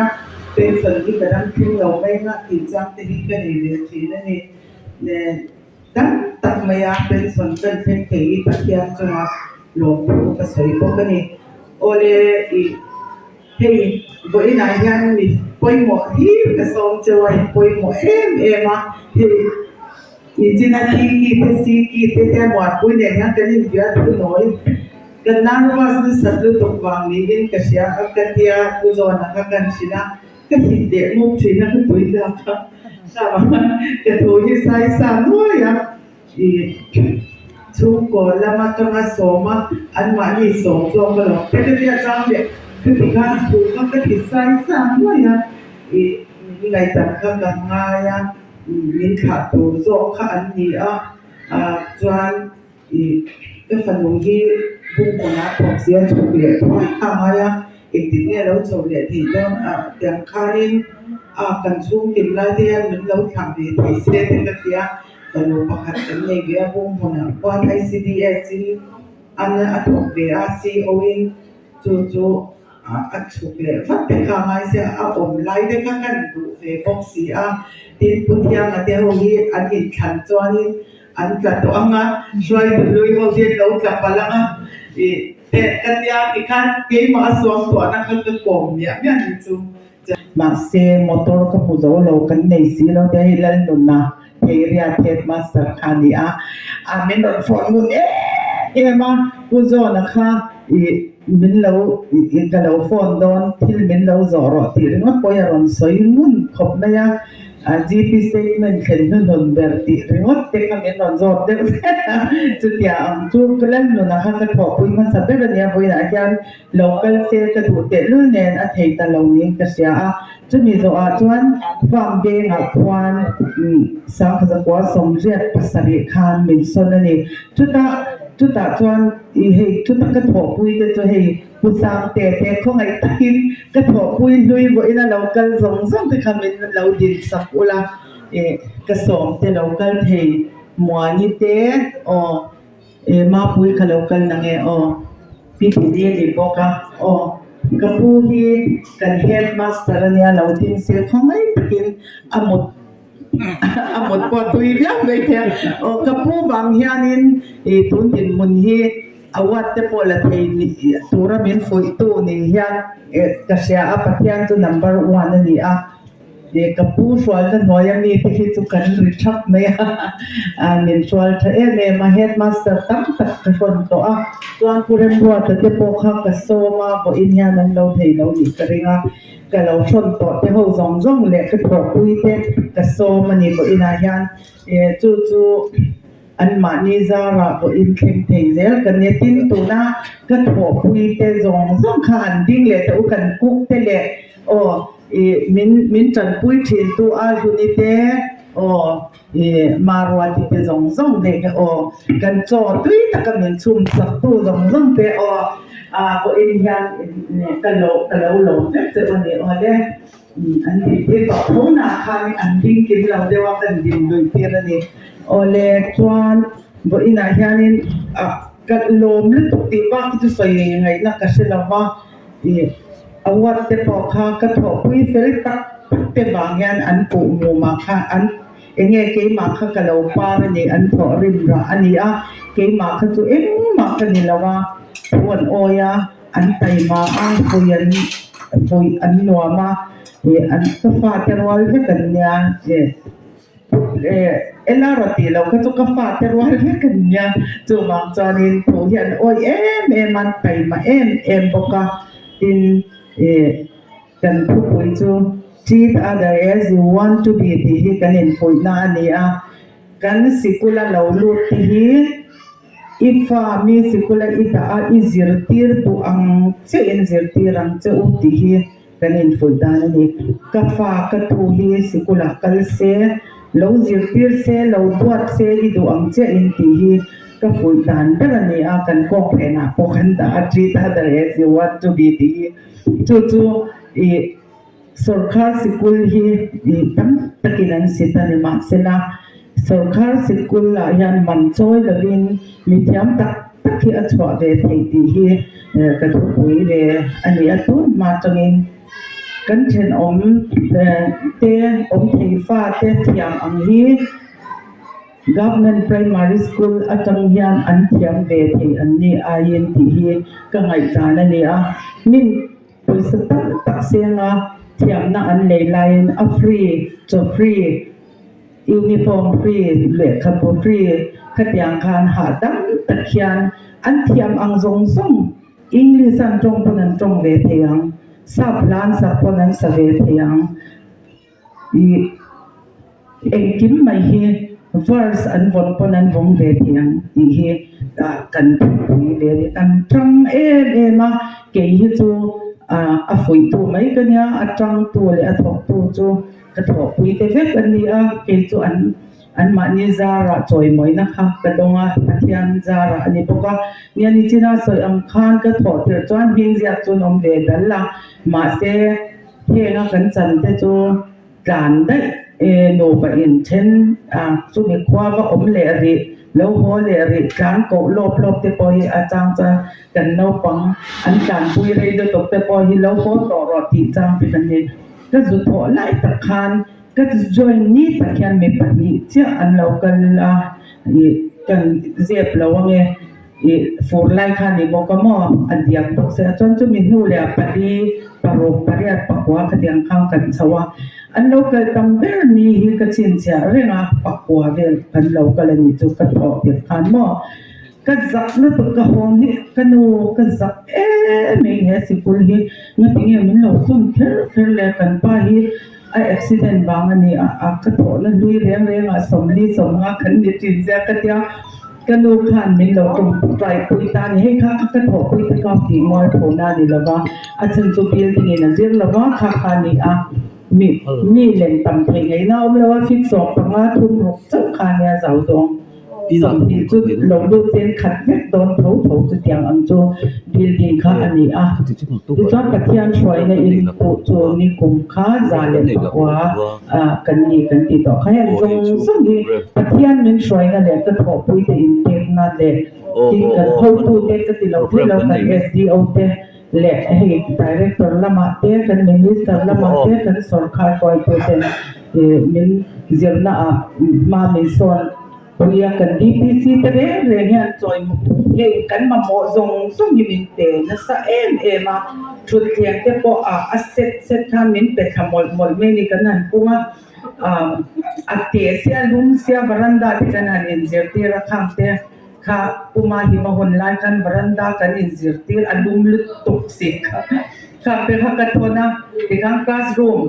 pension hi ka dam thleng lo mai anga tih chang te hi ka nei ve thin a ni. Tam tak maia pension kan thleng thei hi Pathian chunga lawmthu ka sawi bawk a ni. Awle ih hei vawiinah hian mi pawimawh hlir ka sawm cheu a, in pawimawh em em a, hei Nichina thi ki te si ki te te muanpui nen hian kan inbia thu nawi kan nervous nasat lutuk vang niin ka hria a ka tia Pu Zawna kha kan hrilh a. Ka hit leh ngawt thin a ka tui tlak kha ka thu hi sai sa nuai a ih chhungkaw lam atanga sawm a anmahni sawm zawk ka lo te ka tia chang leh ka ti khan thu kha ka ti sai sa nuai a ih min ngaihdan kha ka ngai a min thlah tur zawk kha an ni a ah chuan Ih, ka fanu hi bungkawnah thawk sia chhuk leh thuai kha a ngai a, engtin nge lo chho leh theih dawn a tiang khanin a kan chhungkim lai te hian min lo thlah ve thei se te ka ti a, fanu pakhat kan nei ve a bunghmunah khuan ICDS in an a thawk ve a CO in chu chu a chhuk leh vat te kha a ngai sia a awm lai te kha kan duh ve bawk si a, tin Pu Thianga te ho hi an inthlan chuanin An tla tawh ang a, hruaitu hlui ho hian lo tla palh ang a, ih teh ka tia tikhan keimah a suang tuahna kha ka kawm miah miah ni chu. Mahse, motor ka hmu zo lo, kan nei si lo te hei Lalnuna Theiriat headmaster kha a ni a, a min rawn phone ngun em em a, Pu Zawna kha ih min lo ih ka lo phone dawn thil min lo zawh rawh tih ringawt pawhin a rawn sawi ngun khawp mai a. A GP statement thlen hnuhnun ber tih ringawt te kha min rawn zawt deuh zet a, chutia ang chu ka Lalnuna kha ka thawhpui hmasa ber a nia, vawiinah hian lo kal se ka duh tehlul nen a thei ta lo niin ka hria a, chumi zawhah chuan farm vengah khuan Sangkhazakua 87 khan min sawn a ni, chutah chutah chuan ih hei chuta ka thawhpui te chu hei Pu Sangte te khawngaih takin ka thawhpui hlui vawiin a lo kal zawng zawng te kha min lo din sak ula ih ka sawm te lo kal thei Muani te aw ih Mapui kha lo kal na nge aw Pi Tini a ni bawk a aw ka pu hi kan headmaster a nia lo ding se khawngaih takin a mut a mut pawh a tui viau mai thei a aw ka pu vang hianin ih tun dinhmun hi Award te pawh la thei tura min fuihtu ni hian ka hria a, Pathian chu number one a ni a, ka pu hrualna hnuaia mite hi chu kan ri thap mai a, min hrual tha em em a, headmaster tam tak ka hrawn tawh a, chuan Pu Remruata te pawh kha ka sawm a, vawiin hian an lo thei lo nih ka ring a, ka lo hrawn tawh te ho zawng zawng leh ka thawhpui te ka sawm a ni vawiinah hian chu chu. Anmahni zarah pawhin thleng thei zel ka nia. Tin, tuna ka thawhpui te zawng zawng kha an ding leh tawh u, kan cook te leh aw ih min min tanpui thin tu Ahluni te aw ih Maruati te zawng zawng leh kha aw kan chaw tui taka min chhum chak tu zawng zawng te aw ah pawhin hian ka lo ka lo lawm vek che u a ni aw le. An din tir tawh tho nah khanin an ding kim lo deuh a kan din lui tir a ni. Awle chuan vawiinah hianin ah ka lawm lutuk tih bak hi chu sawi ngaihna ka hre lo va, ih award te pawh kha ka thawhpui fel tak tak te vang hian an puh mumah kha an eng nge keimah kha ka lo par a ni an thawh rim rah a ni a, keimah kha chu engmah ka ni lo a, thu an awi a. An taima a, pui an pui an nuam a, ih an ka fate rual vek an nia ih eh Elara tih loh kha chu ka fate rual vek an nia chuvang chuanin thu hi an awih em em a, an taima em em bawk a, tin ih kan thupui chu treat other as you want to be tih hi kan infuihna a ni a, kan sikula lo lut te hi. I fa mi sikula i dah a, i zirtir duh ang chiahin zirtir ang che u tih hi kan infuih dan a ni. Ka fa ka tu hi sikulah kal se, lo zirtir se, lo duat se i duh ang chiahin tih hi ka fuih dan ber a ni a, kan kawng phenah pawh kan dah a, treat other as you want to be tih hi. Chu chu ih Sorkar sikul hi ih tam takin an sit a ni mahsela sorkar sikul ah hian man chawi lovin mithiam tak tak hi a chhuah ve theih tih hi ka thupui ve a ni a tun hma atangin kan thenawm te awm thei fa te thiam ang hi Government Primary School atang hian an thiam ve thei an ni aiin tih hi ka ngaihdan a ni a min. Pawisa tak tak senga thiamna an lei laiin a free, chaw free, uniform free, lehkhabu free khatiang khan hahdam tak hian an thiam ang zawng zawng English an tawng pawn an tawng ve thei ang, sap hla an sak pawn an sa ve thei ang. Ih engkim mai hi verse an vawn pawn an vawng ve thei ang tih hi kan thupui ve a ni. Kan tang em em a, kei hi chu a fuihtu mai ka nia, a tangtu leh a thawktu chu ka thawhpui te vek a ni a, kei chu an anmahni zarah chawimawina kha ka dawng a, Pathian zarah a ni bawk a. Nia nichina sawi ang khan ka thawh tirh chuan hming ziak chu an awm ve dal a, mahse, Henga kan chan te chu tlan daih e nupa in then a chumi khua va awm leh rih lo haw leh rih tlan koh lawp lawp te pawh hi a chang chuan kan naupang an tlanpui rei lutuk te pawh hi lo haw tawh rawh tih chang te kan ni. Ka zu thawh lai tak khan ka join ni tak hian mi pahnih chiah an lo kal a ih kan zep lo ange. Ih fur lai kha ni bawk a maw a diak bawk se a chuan chumi hnu leh a pali paruk pariat pakua khatiang khan kan chho a an lo kal tam ber ni hi ka chhinchhiah reng a pakua vel kan lo kal a nih chu ka thawh tirh khan maw ka zak lutuk ka hawn hi ka nu ka zak em em he sikul hi ngatinge min lo sawn kher kher le kan pa hi a accident vang a ni a a ka thawhna hlui reng reng ah sawmli sawmnga kan ni thin sia ka tia. Ka nu khan min lo tum tlaipui ta a ni. Hei kha ka thawhpui te kha tih mual phona a ni lo va, a chhan chu building in a zir lo va, kha kha a ni a. Mi mi lem tam theih ngaihna a awm lo a, fit 15 thum ruk chauh kha a nia zau zawng. 20 chu lo lut chen khat vek dawn tho tho chutiang ang chu building kha a ni a. Tichuan Pathian hruaina in pawh chu nikum kha 109 kan ni kan tih tawh kha heng zawng zawng hi Pathian min hruaina leh ka thawhpuite inpekna leh tin kan hotute ka ti lo thei lo kan SDO te leh hei Director lamah te kan Minister lamah te kan sawrkhar hruaituten min zirna ah hma min sawn Puia kan DPC te reng reng hian chawi hei kan mamawh zawng zawng hi min pe nasa em em a, thutthleng te pawh a a set set khan min pe thla mawlh mawlh mai a ni kan han pung a, a te sia lum sia varanda te kan han inzirtir a khang te kha puma hima hun lai khan varanda kan inzirtir a lum lutuk si kha khang te kha ka thawn a tikhan classroom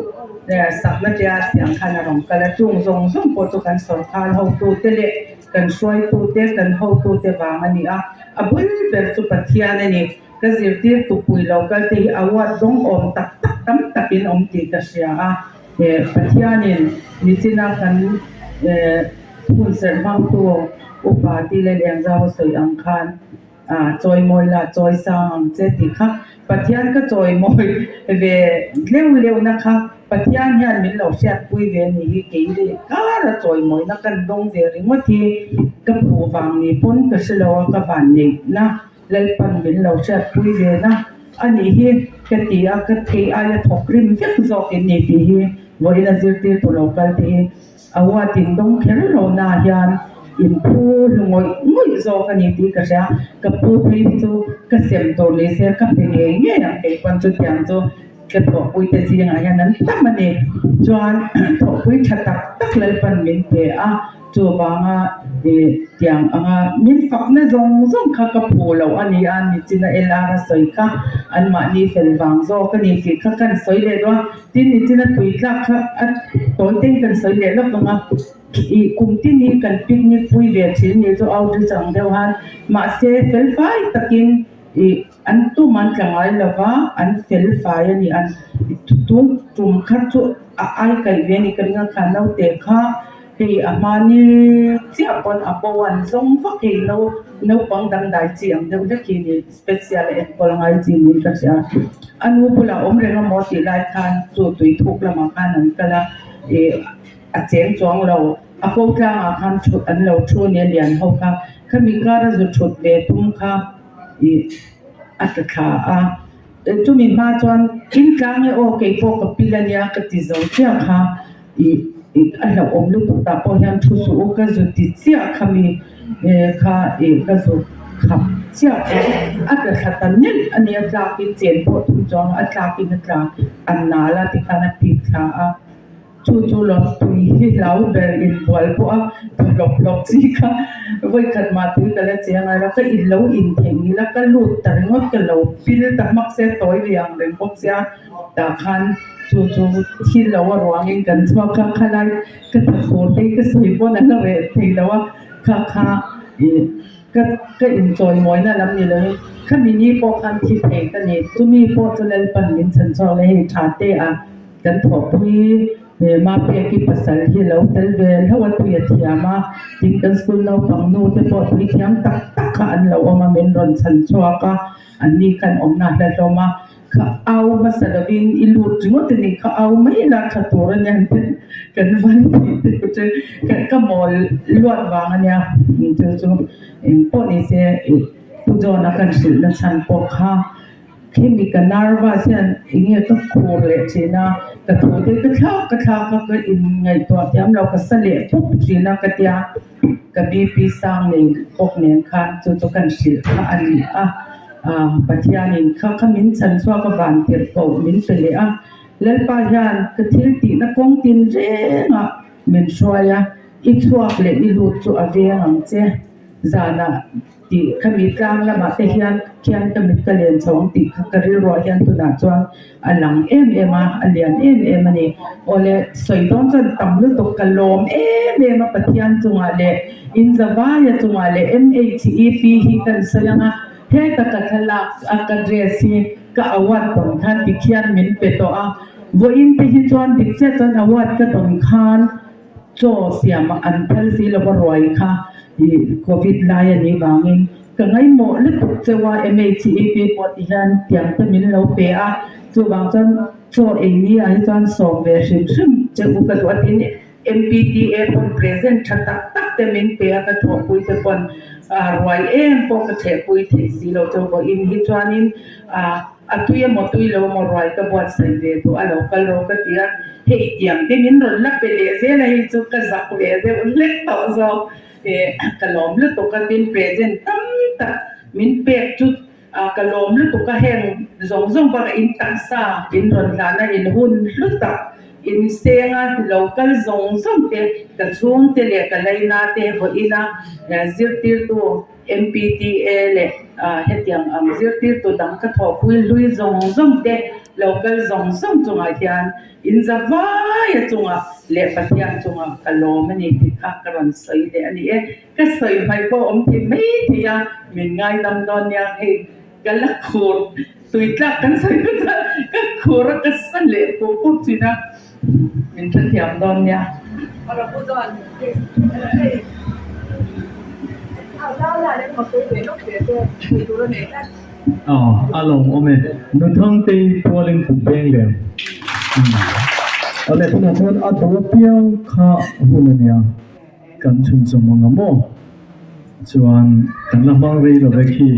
sakna tia tiang khan a rawn kal a chung zawng zawng pawh chu kan sawrkar hotute leh kan hruaitute kan hotute vang a ni a a bul ber chu Pathian a ni ka zirtir tupui lo kal te hi award zawng awm tak tak tam takin awm tih ka hria a. Pathianin nichina kan hunserh hmangtu upa tih leh Lianzau a sawi ang khan chawimawi la chawi sang ang che tih kha Pathian ka chawimawi ve leuh leuhna kha Pathian hian min lo hriatpui ve a nih hi kei leh kara chawimawina kan dawng ve ringawt hi ka phuh vang ni pawn ka hre lo a ka van neihna Lalpan min lo hriatpui ve na a nih hi ka ti a, ka thei aia thawk rim vek zawk in ni tih hi vawiin a zirtirtu lo kal te hi a huat in dawng kher lo na hian in phu hlu ngawih ngawih zawk a ni tih ka hria. Ka pu phei hi chu ka sem tur ni se ka pe ngei ngei ang kei pawn chutiang chu ka thawhpui te zingah hian an tam a ni. Chuan thawhpui tha tak tak Lalpan min pe a. Chuvanga ih tiang anga min fakna zawng zawng kha ka phu loh a ni a, nichina LR a sawi kha anmahni fel vang zawk a ni tih kha kan sawi leh dawn a, tin nichina tui tlak kha a tawi te hi kan sawi leh lawk ang a, ih kum tin hi kan picnic pui ve thin ni chu outreach ang deuh han mahse fel fai takin ih an tum an tla ngai lo va, an fel fai a ni an tun tum kha chu a ai kaih ve a ni ka ring a kha naute kha. Hei a hmani chiah pawn a bo an zawng vak hei no naupang dangdai chi ang deuh hlek hi ni special a enkawl ngai chi niin ka hria. A nu bulah awm reng amaw tih lai khan chu tui thuk lamah khan an kal a ih a cheng chuang lo a ko tlangah khan thut an lo thu nia lian ho kha khami kara zu thut ve tum kha ih a tla thla a chumi hma chuan in tlang e aw keipawh ka pil ania ka ti zo chiah kha. Ih a hlauhawm lutuk tah pawh hian thu suh u ka zu ti chiah kha mi kha ih ka zu khap chiah kha a tla thla ta nelh a nia tlakin chen pawh tum chuang a tlakin a tla a nal a tikhan a pik thla a chu chu lawm tui hi hlau ber inbual pawh a thaw hlawp hlawp chi kha vawikhat mah tui ka la che angai lo ka in lo intheih ngil a ka lut ta ringawt ka lo pil ta hmak se tawi ve ang reng bawk sia tah khan. Chu chu thil lo a ruangin kan chhuak a, khalai ka thakhur te hi ka sawi pawn a la reh thei lo a, kha kha ih ka ka inchawimawina lam ni loin khami ni pawh khan thi thei ka ni. Chumi pawh chu Lalpan min chhan chhuak leh hei tha te a kan thawhpui Mapeki pasal hi lo tel ve hlauh a tui a thiam a, tin kan school naupang nu te pawh tui thiam tak tak kha an lo awm a min rawn chhan chhuak a, an ni khan awmna hla hlawm a. Ka au hmasa lovin i lut ringawt a ni, ka au mai la tha tur a nia kan van tih te chu ka ka mawl luat vang a nia chu chu eng pawh ni se Pu John-a kan hrilh na chhan pawh kha khimi ka nervous hian eng nge ka khur leh thin a, ka thu te ka thlak ka thlak a ka in ngaihtuah thiam lo ka sa leh pup thin a ka tia ka BP sang nei bawk nen khan chu chu kan hrilh kha a ni a. Pathianin kha kha min chhan chhuak a van tirh koh min pe leh a, Lalpa hian ka thil tihna kawng tin rengah min hruai a, i chhuak leh i lut chu a veng ang che. Zanah tih kha mi tlang lamah te hian khian ka mit ka len chho ang tih kha ka rilruah hian tunah chuan a lang em em a, a lian em em a ni. Awle sawi dawn chuan tam lutuk ka lawm em em a Pathian chungah leh Inzavaia chungah leh MHEP hi kan sawi ang a, heta ka thlalak a ka dress hi ka award dawn khan tikhian min pe tawh a, vawiin te hi chuan dik chiah chuan award ka dawn khan chaw siam an phal si lova ruai kha ih covid lai a nih vangin ka ngaihmawh lutuk cheu a MHEP pawh ti hian tiang te min lo pe a, chuvang chuan chaw ei ni ah hi chuan sawm ve hrim hrim che u ka duh a tin MPTA pawn present tha tak tak te min pe a ka thawhpui te pawn ruai em pawh ka chhehpui theih si lo chu vawiin hi chuanin ah A tui emaw tui lo emaw ruai ka buatsaih ve duh a lo kal rawh ka ti a, hei tiang te min rawn la pe leh zel a hei chu ka zak ve deuh hlek tawh zawk eh ka lawm lutuk a tin present tam tak min pek chu ah ka lawm lutuk a heng zawng zawng bakah in taksa in rawn hlan a in hun hlu tak in seng a lo kal zawng zawng te ka chhungte leh ka laina te vawiin a zirtirtu MPTA leh hetiang ang zirtirtu dang ka thawhpui hlui zawng zawng te lo kal zawng zawng chungah hian in za vaia chungah leh Pathian chungah ka lawm a ni tih kha ka rawn sawi leh a ni e. Ka sawi hmaih pawh awm thei mai thei a, min ngaidam dawn nia hei ka la khur tui tlak kan sawi kha chuan ka khur a ka sa leh pup pup thin a, min hrethiam dawn nia. Aw a lawm awm e Nuthangtei pualin kut beng lem Awle tunah chuan a duh apiang kha hun a nia kan chhunzawm ang a maw chuan kan la hmang rei lo ve khi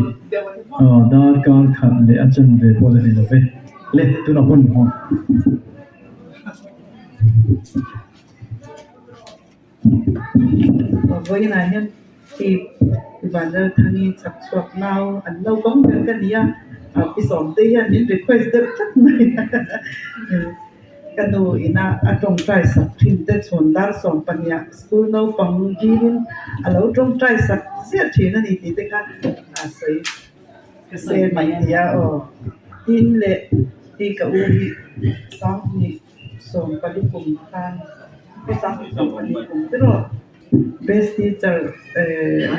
aw darkar khat leh a chen ve pawh la ni lo ve le tunah hun haw. Vawiinah hian hei Vanlalthani chhak chhuak nau an lo bang ber ka ni a, pi Sawmtei hian min request deuh tlat mai a. Ka nu ina a tawngtai sak thin te chhun dar 12ah school naupang dilin a lo tawngtai sak ziah thin a ni tih te kha a sawi se mai ti a aw. Tin leh hi ka u hi 2014 kum khan 2014 kum te rawh best teacher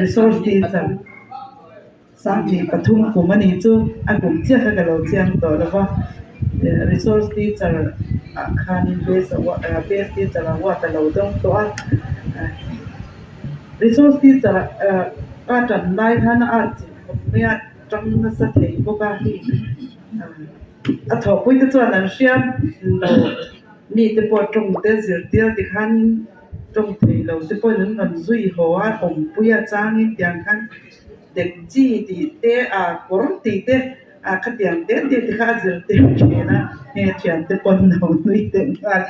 resource teacher 23 kum a nih chu a kum chiah kha ka lo chiang tawh lo va resource teacher ah khanin best award best teacher award a lo dawng tawh a resource teacher ah a tan lai khan a at chilh khawp mai a tang nasa thei bawk a a thawhpui te chuan an hriat lo mite pawh tawng te zirtir tikhanin tawng thei lo te pawhin an rawn zui haw a awmpui a changin tiang khan. Dek chi tih te a kawr tih te a khatiang te te te kha a zir tir thin a he thian te pawn lo nui deuh nghal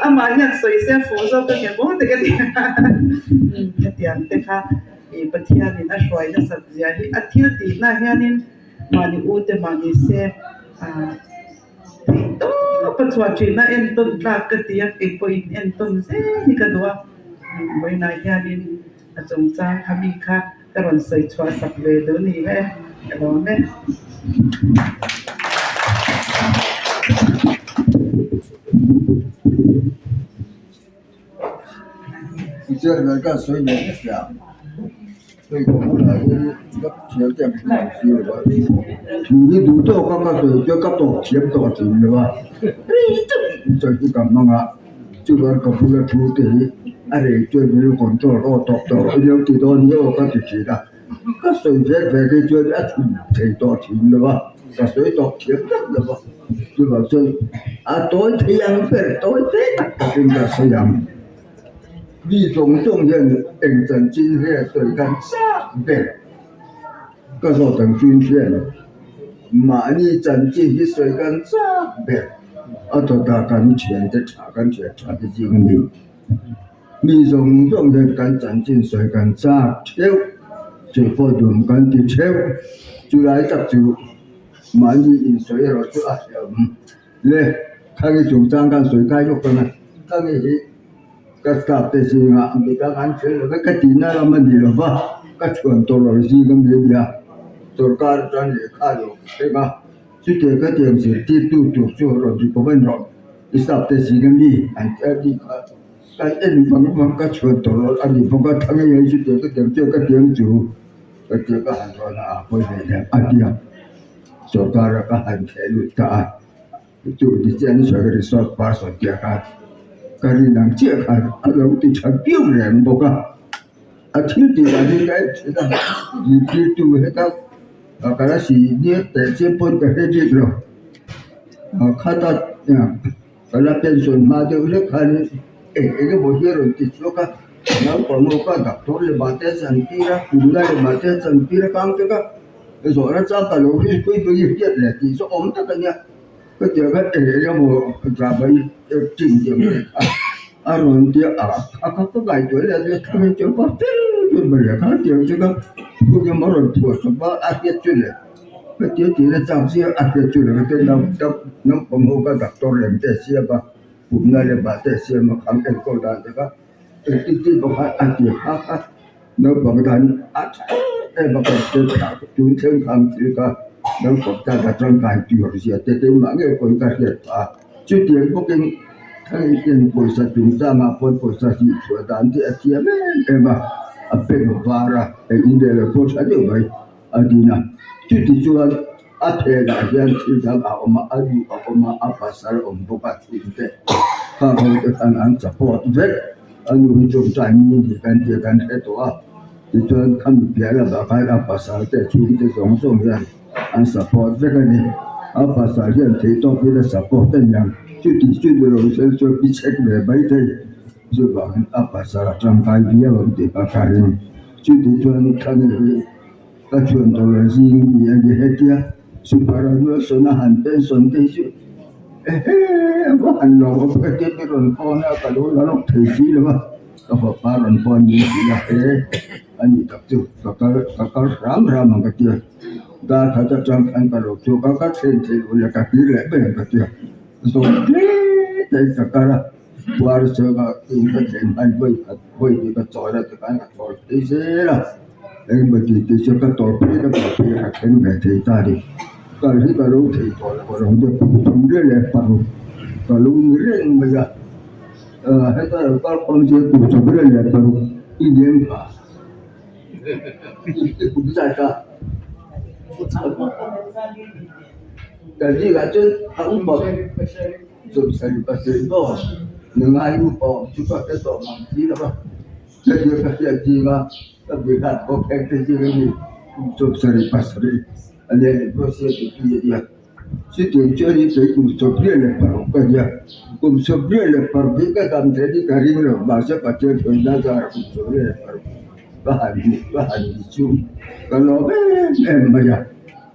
amah hian sawi se a fuh zawk a nge maw te ka ti a khatiang te kha ih Pathianin a hruai nasat zia hi a thil tihna hianin mahni u te mahni se ah. Theih tawp a chhuah thin a, entawn tlak ka ti a, kei pawhin entawn zel hi ka duh a, vawiinah hianin a chungchang kha mi kha ka rawn sawi chhuah sak ve duh ni e, ka lawm e. Thu hi duh tawk a ka sawi chuan ka tawp thiam tawh a tling lo a, rei tak sawi chu ka hmang a, chuan ka bula thu te hi a rei chuan min lo control aw tawp tawh rawh ilo ti dawn hi aw ka ti thin a, ka sawi vek vek hi chuan a chhun thei tawh thin lo a, ka sawi tawp thiam tak lo a, chuvang chuan a tawi thei ang ber tawi te tak takin ka sawi ang. Mi zawng zawng hian eng chanchin nge sawi kan chak ber ka zawt ang chu in hria lo. Mahni chanchin hi sawi kan chak ber a dawtah kan thiante tha kan thian tha te zing a ni. Mi zawng zawng hian kan chanchin sawi kan chak theuh, chu pawh dum kan ti theuh. Chulai tak chu mahni insawi erawh chu a hlauhawm. Le, Thlangi chungchang kan sawi kai lawk dawn a, Thlangi hi ka staff te zingah midang an fel lo vek ka tihna lam a ni lo va, ka chhuan tawh lo zing a mi a nia, sorkar chuan lehkha a lo thleng a, chutiang ka tiang zirtirtu tur chu rawn recommend rawh, i staff te zing a mi an ti a ni kha, kan en vang vang ka chhuan tawh lo a ni bawk a, Thlangi hi chutiang ka tiang chuan ka tiang chu ka tia ka han rawn a, a pawi ve leh a tia. Sorkar a ka han thleh lut ta a, chu ti chiah an sawi resort person tih khan ka rin ang chiah khan a lo ti tha viau reng bawk a, a thil tih dan hi ka en thin a, zirtirtu heta ka la si nia teh chiam pawn ka hre bik lo, khata ka la pension hma deuh hlek khan eng eng emaw hi a rawn ti chhuak a, naupang ho kha doctor leh mahte a chantir a, kumna leh mahte a chantir a kang vek a. Zawhna chang ka lo rin pui pui hriat leh tih chu awm tak a nia. Ka tia kha eng eng emaw drama i acting tih ang te kha a rawn tia a, a kha ka ngaihtuah leh a thlang hi chuan ka fel ber mai a kha tiang chu ka hun emaw a rawn phuah chawp a, a hriat chu le ka tia tihna chang chiah a hriat chu le ka tia naupang ho kha doctor lem te a siam a, pumna leh bah te a siam a, khang enkawl dan te kha engtin tin pawh khan a ti hak a. Naupang tan a tha em em a kan hre thlah tun thleng khan thil kha naupang tan a tangkai tur zia te keimah ngei pawhin ka hriat phah a. Chutiang bawkin thangin pawisa chungchangah pawh pawisa hnih chhuah dan te a thiam em em a, a bank var a, eng in leh lo pawh tha deuh mai a din a. Chuti chuan a phenah hian thil dang a awm a, a nu a awm a, a pasal awm bawk a chhungte khang ho te khan an support vek. A nu hi tawngtai mi ni kan tia kan hre tawh a, tichuan khami piah lamah khan a pasal te chhungte zawng zawng hian an support vek a ni. A pasal hian theihtawpin a support a niang, chuti chu ni lo se chuan i chhek ve mai thei. Chuvangin a pasal a tangkai viau ang tih kha ka ring. Chuti chuan thani hi ka chhuan tawh lo zing mi a ni hetia superannuation a han pension te hi chu ehe va han lo awm hetia mi rawn phone a ka lo la lawk thei si lo va ka fapa rawn phone min hrilh a he a nih tak chu ka kal ka kal hram hram ang ka tia. Dar khat atang khan ka lo chhuak a, ka thlen theih loh leh ka kir leh mai ang ka ti a. Zawm hle te in ka kal a, puar chhunga in ka thlen hman vawi khat vawi hnih ka chawl a tikhan ka chawl phei zel a, engemaw ti tih chu ka tawp phei ka tawp phei a ka thleng ve thei ta a ni. Kal hi ka lo thei tawh lo, ka lo deuh thum reng leh paruk ka lo ni reng mai a, heta lo kal khawm chu kum 36 i lian phah. Kan zingah chuan a upa 77 maw nungai upa awm chu ka hre tawh mang si lo va, hetiang ka hriat zinga ka bihlat bawk eng te zing a ni kum 77 a nia leh pawh sia tih hi a nia. Chutiang chuan i kei kum 26 ka nia, kum 26 hi ka dam theih hi ka ring lo, mahse Pathian hruaina zarah kum 26 ka han hmu ka han ni chu ka lawm em em mai a,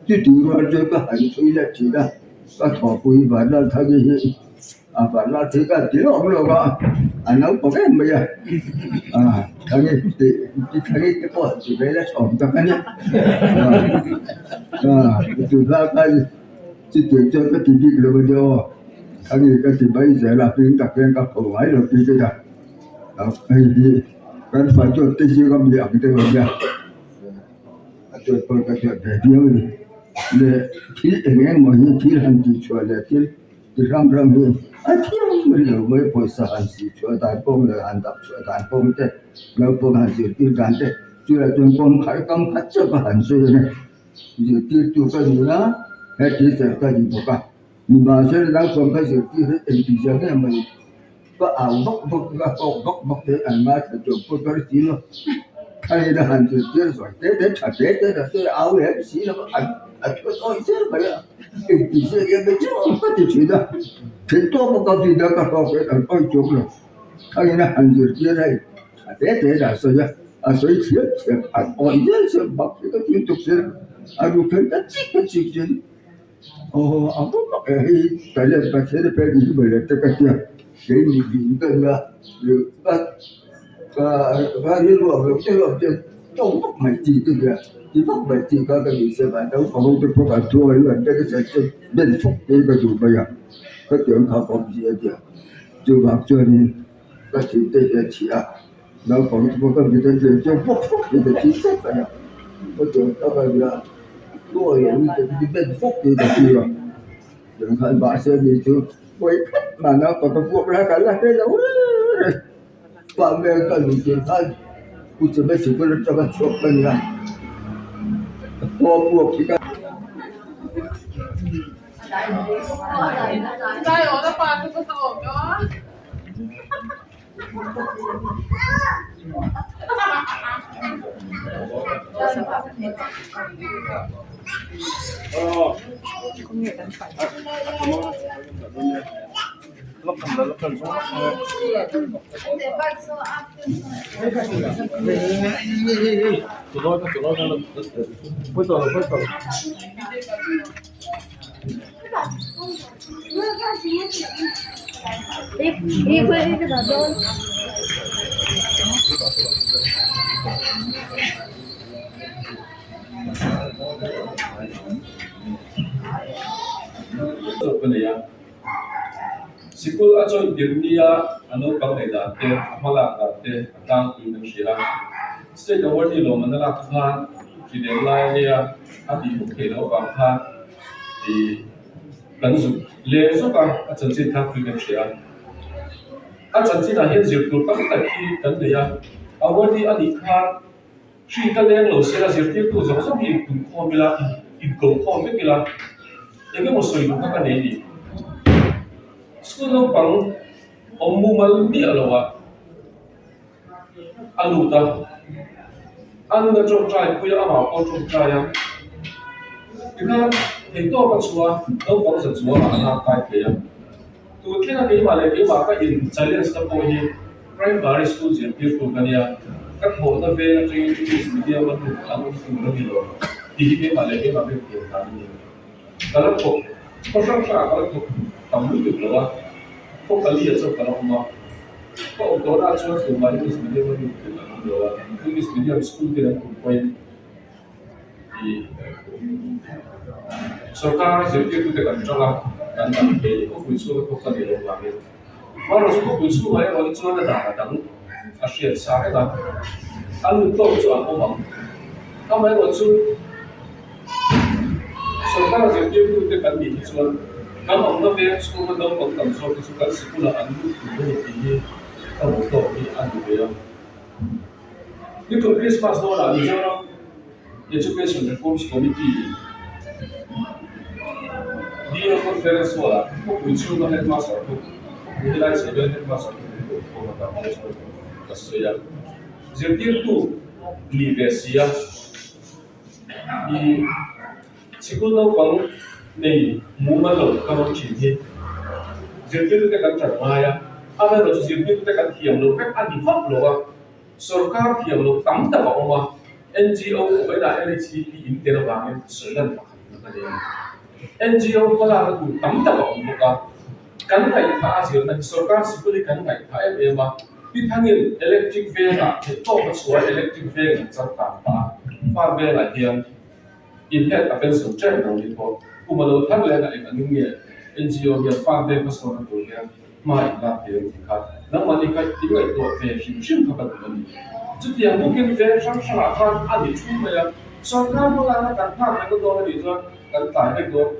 chutih rual chuan ka han chhui leh thin a, ka thawhpui Vanlalthani hi a Vanlalthi ka ti lawk lawk a, a naupang em mai a, Thani tih Thani te pawh han ti ve la chhawm tak a nia, tunah khan chutiang chuan ka ti bik lo a nia aw, Thani ka ti mai zel a, hming tak hian ka pho ngai lo tih te a hei hi kan fa chuan te zinga mi ang deuh a nia a chuan pawh ka hriat ve viau a ni le thil eng eng maw hi thil han tih chhuah leh thil ti hrang hrang hi a thiam lo mai pawisa han sih chhuah dan pawh leh han dap chhuah dan pawh te naupang han zirtir dan te chulai chuan kawng khat kam khat chiah ka han sawi a ni zirtirtu ka ni a he teacher ka ni bawk a nimahsela naupang ka zirtir hi engtizia nge maw Ka au vak vak a, ka awk vak vak te an ngaithla tawh pawh ka ri lo. Thlain a han zirtir zawi te te tha te te ta se au leh si lo a, a thu tawi zel mai a, engti zia nge mai chu ka ti thin a, theih tawk a ka vin a ka hlawk hian an awi chuang lo. Thlain a han zirtir hei tha te te ta sawi a, a sawi thiam thiam an awi zel zel bak hi ka ti tuk zel a, a ru kher ta chik ta chik chin. Aw a va mak e hei Thailand Pathian a pek ni mai le te ka tia kei ni ding ka nia ka ka rilru ang lo deuh ang chuan tawng vak mai chi ka nia ti vak mai chi kha ka ni se mahni naupang ho te pawh an thu a an te ka sawi chuan ben fawk te ka duh mai a ka tiang kha ka awm zia a nia chuvang chuanin ka thinte hi a chhia a naupang te pawh ka mit a tlem chuan fawk fawk hi ka ching tlat mai a ka tiang kha ka nia. Sikul a chawih tirh nia a naupang neih dan te, a hmalak dan te a tlangpuiin an hria a. State Award hi lawmman a lak khan hrileng lai a nia a tih huk theih loh avang khan ih kan zuk leng zawk a, a chanchin tlangpui kan hria a. A chanchinah hian zir tur tam tak hi kan nei a, award hi a nih khan hri ka leng lo sela zirtirtu zawng zawng hi inkhawm ila, inkokhawm vek ila eng emaw sawi duh kha ka nei a ni. School naupang awm mumal miah lo ah a lut a, a nun a tawngtai pui a, amah pawh a tawngtai a, tikhan theihtawp a chhuah a, naupang za chuangah a lak kai thei a. Tun thlenga keimah leh keimah ka in challenge na pawh hi primary school zirtirtu ka nia, ka thawhna veng atangin English medium a lut an awm tur a ni lo tih hi keimah leh keimah ka intiam dan a ni. Ka la thawk khaw hrang hrangah ka la thawk tam lutuk lo a, khaw pali ah chuan ka la awm a, ka awm tawhna ah chuan tumah English medium a lut tur an awm lo a, English medium school te an tum pawhin. I Sorkar zirtirtute kan tang a, kan dang thei khawpui chhunga thawk ka nih loh vangin. Amaherawhchu chu khawpui chhungah erawh hi chuan a dan a dang a hriat sa reng a, a lut tawk chu an awm ang. Amaherawhchu sorkar zirtirtute kan nih hi chuan kan awmna veng chhunga naupang tam zawk te chu kan sikulah an lut tur a ni tih hi ka hmuh tawk hi a ni ve a. Nikum Krismas dawnah Mizoram Education Reforms Committee in DO Conference Hall-ah khawpui chhunga Headmaster ho, khawpui helai chhehvel Headmaster ho min koh khawm a tah chuan ka sawi a. Zirtirtu ni ve si a, i sikul naupang nei mumal lo ka rawn thin hi zirtirtute kan ṭan ngai a, amaherawhchu zirtirtute kan thiam loh vek a ni hauh lo a. Sorkar thiam loh tam tak a awm a, NGO vawiinah LHDP in tel avangin sawi lan pakhat na ka nei a ni. NGO hmalakna tur tam tak a awm bawk a, kan ngaihthah a zirna hi sorkar sikul hi kan ngaihthah em em a, pi thangin electric vengah theihtawp a chhuah a, electric veng an changkang pah a, farm vengah hian inhead a pension ṭep lo ni pawh kum a lo thar leh a eng angin nge NGO hian farm veng hmasawnna tur hian hma in lak ve ang tih kha nangmahni kha in ngaihtuah ve hrim hrim kha ka duh a ni. Chutiang bawkin veng hrang hrangah khan a ni thu mai a, sorkar hmalakna kan nghak reng na dawn a nih chuan kan tlai vek dawn.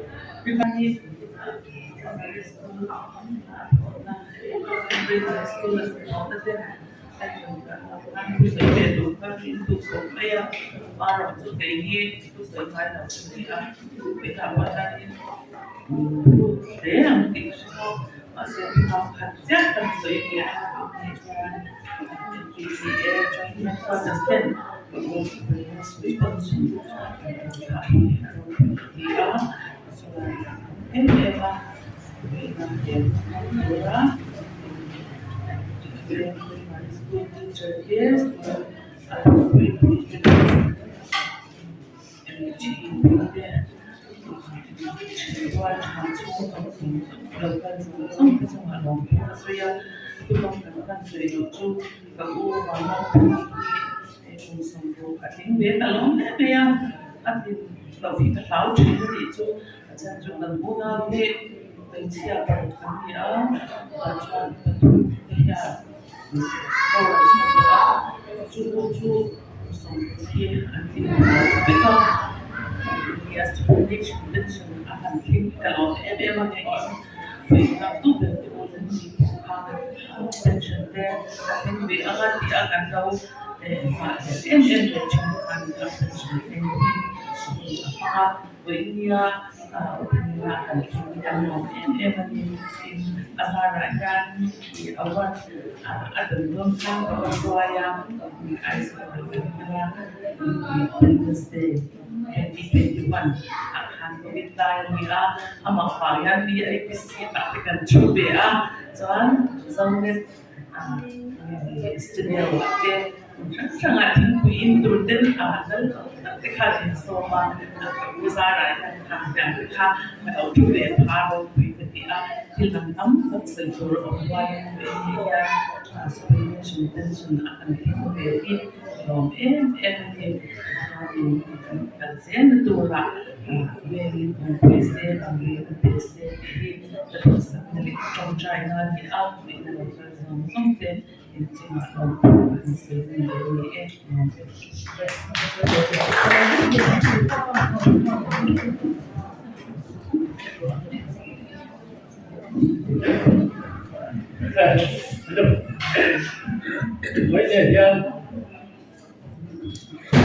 Mai hian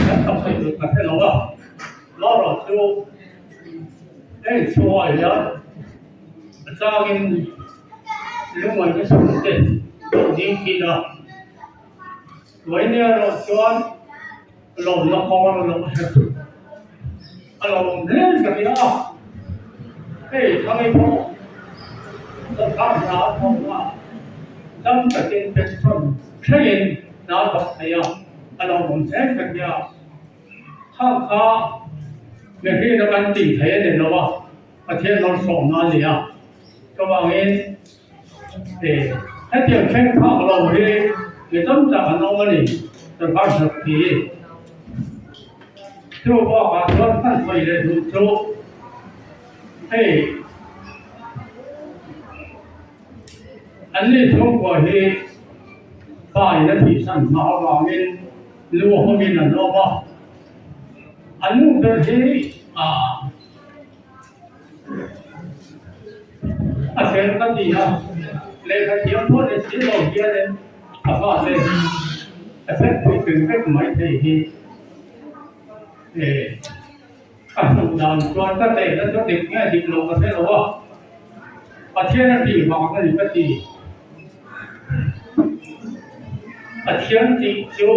kan tam thei tur ka hre lo a, Laura chu heng chhungah hian a changin lungngaihna chhungte ding thin a, Mai erawh chuan lawmna kawng a rawn awm hek a lo awm hle ka nia a, hei thlangi pawh sorkar hna a thawk a, dam takin pension thlengin hna a thawk thei a, a lo awm hle ka nia. Khang kha mihring a kan tih theih a ni lo a, Pathian malsawmna a ni a, chuvangin Hetiang thleng phak lo hi mi tam tak an awm a ni, sorkar hnathawk hi. Chu bakah chuan kan sawi leh duh chu hei an ni chhungkua hi pa in a thihsan hma avangin lu hawmin an awm a, an nu ber hi ah A fel ka ti a, lehkha thiam pawh ni si lo hianin a fate a set pui tling vek mai thei hi a hmuh dan chuan ka tehna chu dik nge dik lo ka hre lo a, Pathian a tih vang a ni ka ti. Pathian tih chu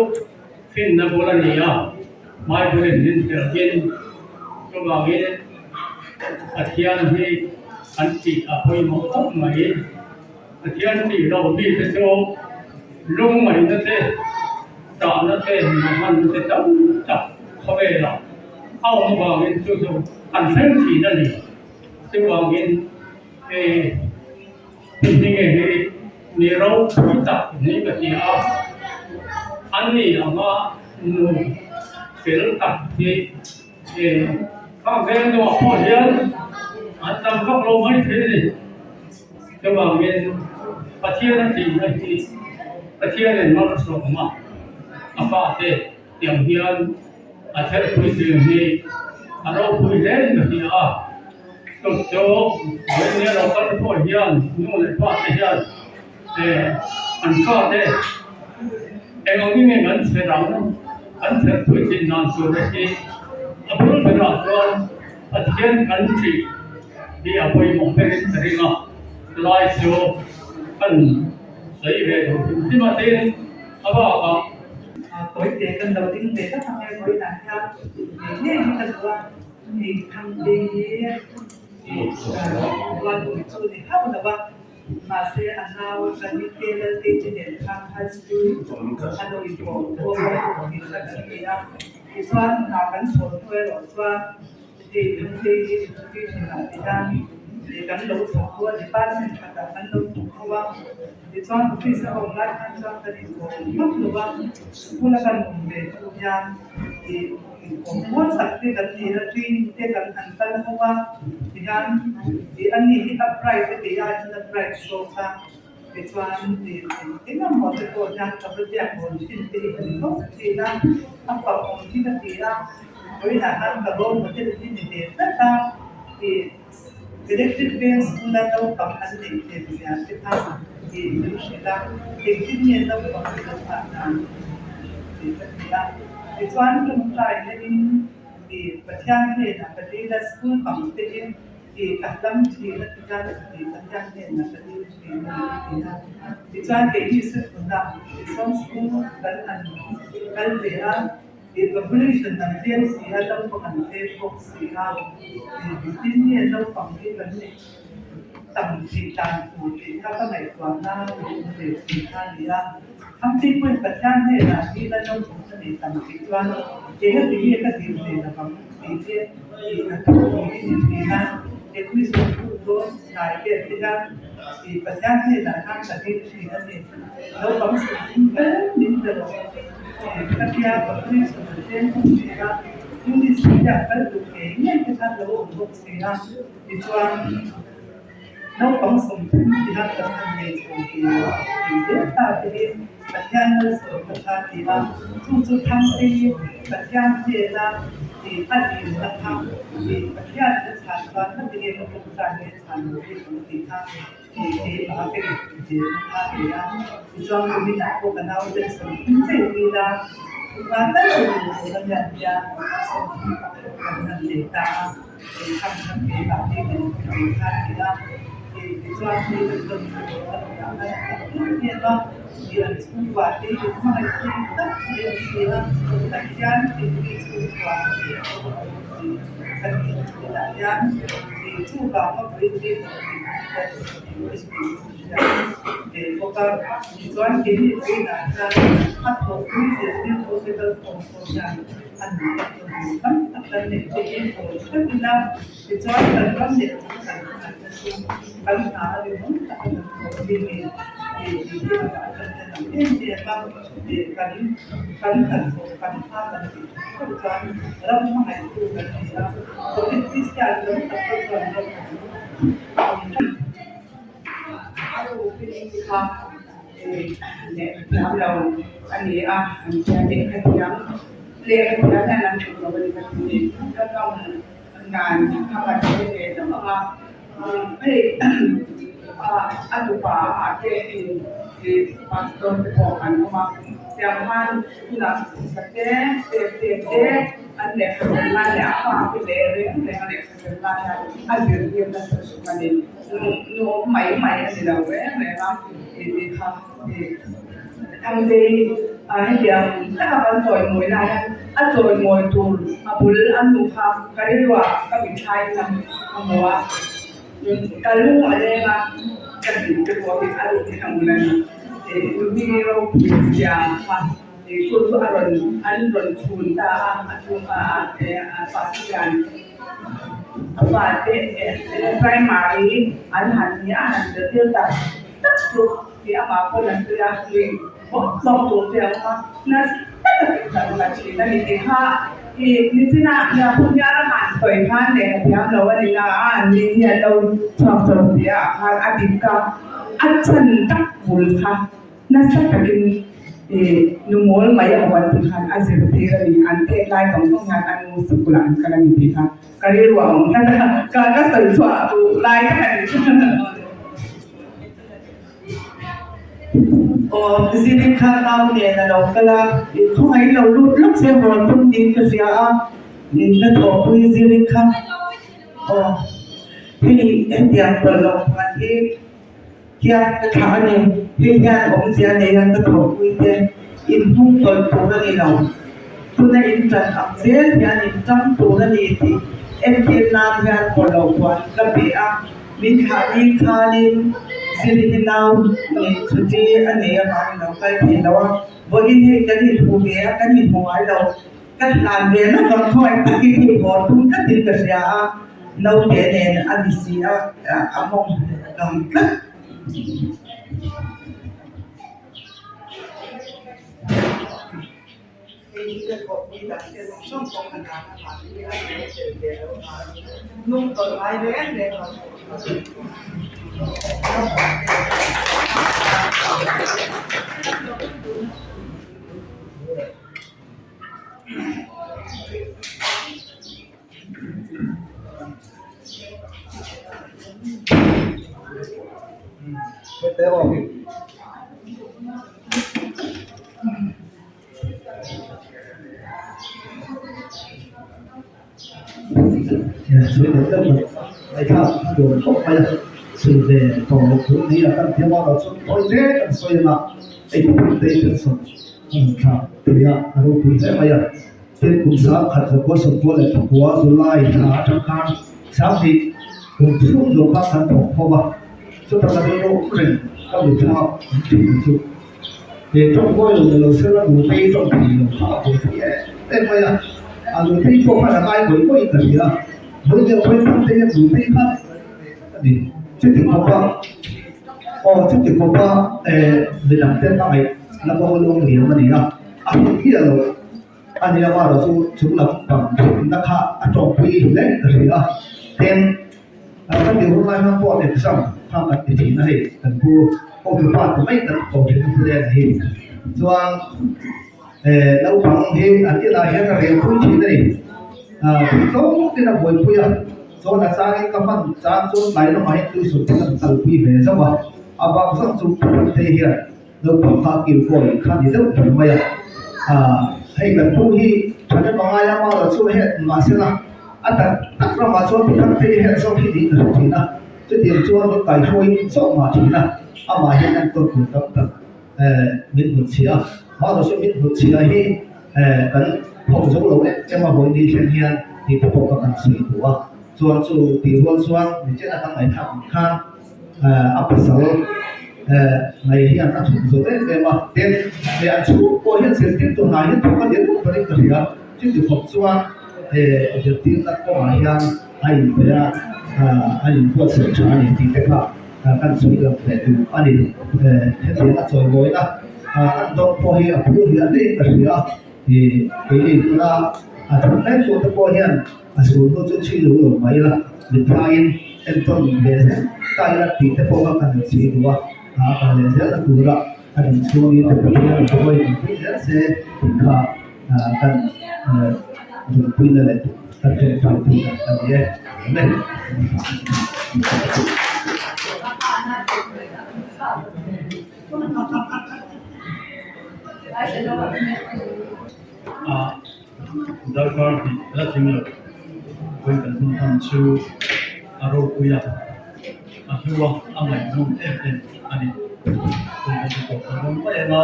finna bul a ni a, Bible-in min hrilhin chuvangin Pathian hi an tih a pawimawh khawp mai. Pathian tih lo mite chu lungngaihna te, tahna te, mahmanna te tam tak khawvelah a awm avangin chu chu an thleng thin a ni. Chuvangin hei. Hei nge hi mi ropui tak ni ka ti a, a ni anga nu fel tak hi khang veng deuhah pawh hian an tam vak lo mai thei a ni. Chuvangin Pathian a tihna hi Pathianin malsawm a, a fate tiang hian a thelhpui thin hi a ropui hle in ka hria a. Chu chu vawinia lo kal pawh hian nu leh pa te hian an fa te eng ang in nge an chhe dang an chher pui thin dan tur te hi a bul berah chuan Pathian kan tih hi a pawimawh berin ka ring a, chulai chu kan sawi ve duh hrim hrim a tin a bakah. Tawite kan lo ding ve tak ang e vawiinah hian ngei ngei hi ka duh a. Hei Thangte hi rualpui chu ni hauh lo va, mahse a nau Tanite Lalte te nen khan high school a lo inpawh khawm a tih kha kan ti a. Tichuan hna kan chhawn hnu erawh chuan hei Thangte hi institution ah ti hian kan lo thawk ho a, department khatah kan lo thawk ho a. Tichuan office a awm lai khan chuan kan inpawh vak lo va, school a kan awm ve hnu hian Awm tak te kan ni a, training te kan han kal ho a, tihian ih a ni hi a bright a tih aiin a bright zawk a, tichuan ih eng emaw te pawh hian ka va biak rawn thin te hi ka ni fo thin a, a fak awm hi ka ti a, vawiinah khan ka role model hi ni ve tlat a, ih electric veng school a naupang an neih hmel zia te kha ih min hrilh a, engtin nge naupang hi lo nghah dan tih ka ti a. Tichuan tawngtai lengin ih Pathian hnenah ka dil a, school bang te hi ih ka hlam thin a ti a, ih Pathian hnenah ka dil thin a ni a ti a. Tichuan keini Sethuna Tisawn school kan han kal ve a, ih population an tlem si a, naupang an tlem bawk si a, ih engtin nge naupang hi kan neih tam theih dan tur tih kha ka ngaihtuahna lo awm ve thin kha a ni a. Hamti pawhin Pathian hnenah dil a naupang ka nei tam tih chuan eng a ti nge ka dil ve lo ang tih te tih a thu niin in thin a, admission hun dawn hnai vel te hian tih Pathian hnenah khan ka dil thin a ni. Naupang sawmthum ber min pe rawh tih ka tia population an tlem bawk si a, English medium kal duh ngei ngei te khan lo awm bawk si a, tichuan. Naupang 30 tiha kan han nei chho ve thei zel ta te hi Pathian malsawmna kha a ni a, chu chu Thangtei Pathian hnena tih a dilna kha tih Pathian a chhan chuan ka ti nge ka tawngtai nge chhan lo hi ang tih kha tih keimah a ka inhmu zelna kha a ni a. Tichuan kuminah pawh ka naute 30 chei ila tunga tal a ni lo a hian hian 31 kan han nei ta a. Bawk a, tichuan keini vawiinah hian a thawhpui zirtirtu te kalkhawm pawh hian a nuam a tawh tam tak kan neih te hi sawi hrep ila, tichuan kan ram leh hnam kan hmangaihna chu kan hna a rinawm tak a kan thawh hi ni tih tih hi a vah tan hian ang em em a, tih kan kan hnathawh kan hma kan tih theuh theuh chuan ram hmangaihtu kan ni a, politician tam tak te chuan ram an A rukin kha lehkha thiam lo a ni a, an tia lehkha thiam lehkha thiam hian an tluk lo a ni ka ti. Ka tawng dan a kan sawi ve deuh ang a, hei a tupa ah te pastor te pawh an awm a, tiang khan tunah te te te te an lehkha thiam lai leh a fa te leh reng reng a lehkha thiam lai hian a zirtir nasa hrim a ni. Nuam mai mai a ni lo reng reng a, tih tih kha tih Thangtei hetiang taka kan chawimawi lai hian a chawimawi tur a bul a nu kha ka rilruah ka mitthla in a hmu a, ka lung a leng a, ka hlim te pawh hi a lut thei ang a ni. Numi ropui zia kha chu chu a rawn an rawn chhun ta a, a chhung a a pa hian. A fate primary an han ni a, han zirtir tak tak chu tih amah pawn a sawi a, nuih bawk bawk tur te a awm a, nasa taka tih chak la thin a ni tih kha ih nichina Hniara han sawi khan lehkha thiam lo a ni na a, an ni hi an lo chhuak chho tih ah khan a dik a, a chan tak bul kha. Nasa takin i nu mawl mai a awm an tih khan a zirtir a ni. An tet lai zawng zawng hian a nu sikul ah an kal a ni tih kha ka rilru a awm tlat a, ka ka sawi chhuah duh lai tak a ni. Aw ziri kha nau nen a lo kal a, khawngaih lo lut lawk se haw tum niin ka hria a, ka thawhpui ziri kha aw hei hetiang tawlh loh phuan hi. Hian ka thlah a ni. Hei hian awmzia nei a ka thawhpui te inhnung tawlh tur a ni lo. Tuna in tan ang zel hian in tang tur a ni tih entir nan hian pawlh puan ka pe a. Min thlah ni khanin Zirhi nau nih chhuti a nei avangin lo kal thei lo a. Vawiin hei kan inhmu ve a, kan inhmu ngai lo. Ka hlan ve lawk ang khawngaih takin hei haw tum tlatin ka hria a, naute nen a ni si a, a mawng kang tlat. Hei hi ka thawhpui dang te zawng zawng pawh ka dan avang hi a lo tel ve lo avangin nung tawlh ngai reng reng lo. Tui a a ropui hle mai a tin kum sang khat zakua sawmkua leh pakua July thla atang khan sanghnih kum chhung zawh khan kan thawk khawm a chuta ka rilru awm reng ka mit thlak an tih chu he tawngkawi lo ni lo sela nutei tawng thei lo kha a buai thei em em mai a a nutei pawh khan a ngai buai buaiin ka hria vawi deuh vawi tam te hian nutei khan a ni chuti khawpa aw chuti khawpa eh midang te hmangaih na pawh lawng liam a ni a a hmu hial lo a nia erawh chu chung lam pang thutna kha a tawngpui hle ka hria a tin kan tih hun lai hmang pawh exam kha kan ti thin a hei kan pu hotupa ti mai kan ko thin a pu Lena hi chuan eh naupang hi an inah hian a rel pui thin a ni ah theihtawp in a buaipui a chuan a changin ka hman chang chu tlai lamah hian tuition te kan kalpui ve zauh a a bak zawk chu Thangtei hian Naupang kha kil kawi kha ni deuh ber mai a, aah hei kan pu hi thahnem a ngai a, mara chu heh mahsela a tak tak ramah chuan Pathian phei heh zawk hi niin ka hre thin a, chutiang chuan min kaihruai zawk mah thin a, amah hian enkawl tur tam tak eh min hmut chhiah a, mara chu min hmut chhiah hi eh kan phawk zo lo em em a vawi ni thleng hian tih te pawh kha kan sawi duh a, chuan chu tih rual chuan nichina kan ngaihthlak ang khan. a pasal ngei hian a thawk zo em em a, tin hei an chhung pawh hian zirtirtu hna hi thawk a ni reng parin ka hria, chuti khawp chuan he zirtirna kawngah hian a inpeih a, a inbuatsaih tha a ni tih te kha kan sawi lang leh duh a ni. Hetiang a chawimawina an dawng pawh hi a phur hian daih in ka hria, ih keini tuna a thawk mek tu te pawh hian A sulhnu chu chhui lo lo mai ila, mitthaiin entawn leh zel ta ila tih te pawh kha kan inchhui duh a, a kal leh zel na tura a din chhungin te Pathian in pawh in pui zel se tih kha kan dunpuina leh kan tawngtai puina a ni e. Amen. Darkar hnih la tling lo vawi kan hun hman chu a ropui a, a hlu a, a ngaihnawm em em a ni. Hun kan ti tawh tawh dawn mai anga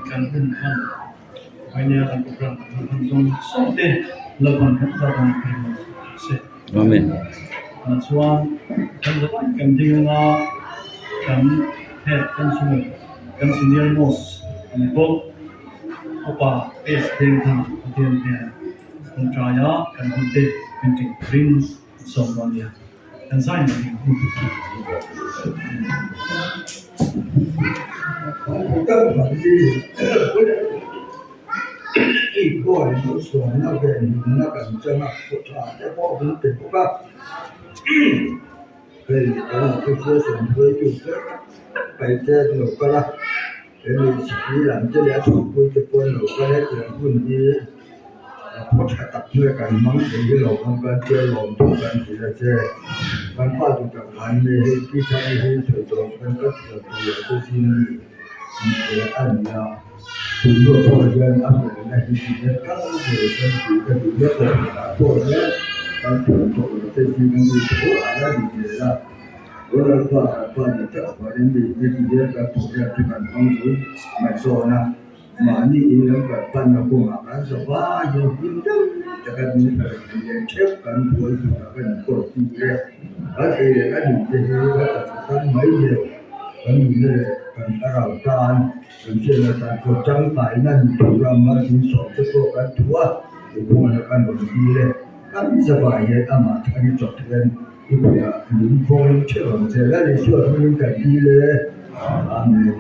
kan hun hman vainia kan program kan hun hman zawng zawng te Lalpan kan zah dawn phei maw se. Amen. Tah chuan kan zavai kan ding anga kan head kan chhunga kan senior most ni bawk. Upa S Dengthanga Pathian hian kawngṭaia kan hunte min ṭing turin sawm dawn nia. Kan zai mai ding hun. Hemi lam te leh a thawhpui te pawh an lo kal a tiang hun hi a khaw tha tak hnuai kan hmang thei hi lo awm kan tia lawm deuh kan ti la che kan pa duh tak khan nge hei pi thang hi sawi tawh kan ka thiam tur a te zing a ni a ni a tun hnuah pawh hian a felna hi ti hian kal ve kan tih ka duh leh tawh ah pawh hian kan thiam tawh lo te zing a mi tho a la ni zel a. Lalpa Lalpa ni tak avangin mi te ti hian kan program chu kan hmang chu ngaihzawn a, mahni in lam kan panna kawngah kan za vai hian hlim deuh taka min hrilh leh theuh kan buai tur a kan inkawl tir e. Kan ei leh kan in te hi kan taksa tan mai leh kan nunna leh kan thlarau tan kan hriatna tan pawh tangkaina ni tura malsawm te pawh kan thu a, tihbuaina kan rawn tir e. Kan za vai hian amah thar i chawp hian I bulah min vawng theuh ang che. Lal Isua hmingin kan dil e. Amen.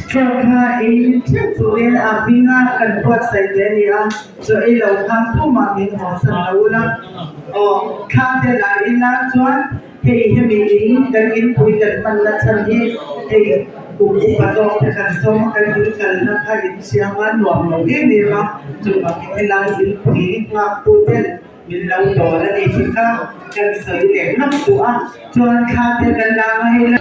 Chaw kha ei theuh turin a hminga kan buatsaih te a ni a, chaw ei lo khan tumah min hawnsan lo ula. Aw, thla te la ila chuan Hei hemi in kan inpui kan hman na chhan hi hei kum upa zawk te kan sawm a, kan in kalna kha in siam a nuam lo em em a, chuvangin helai inpui nghak tu ten min lo dawl a ni tih kha kan sawi leh lawk duh a, chuan thla te kan lang a hei la.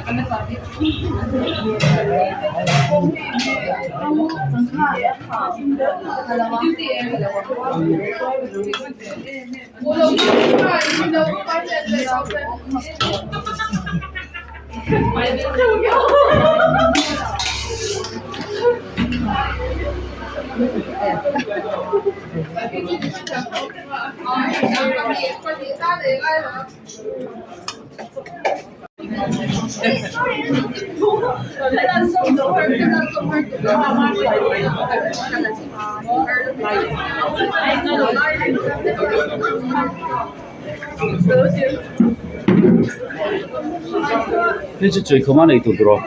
Hei chu chawi khawm a nei tur tawh.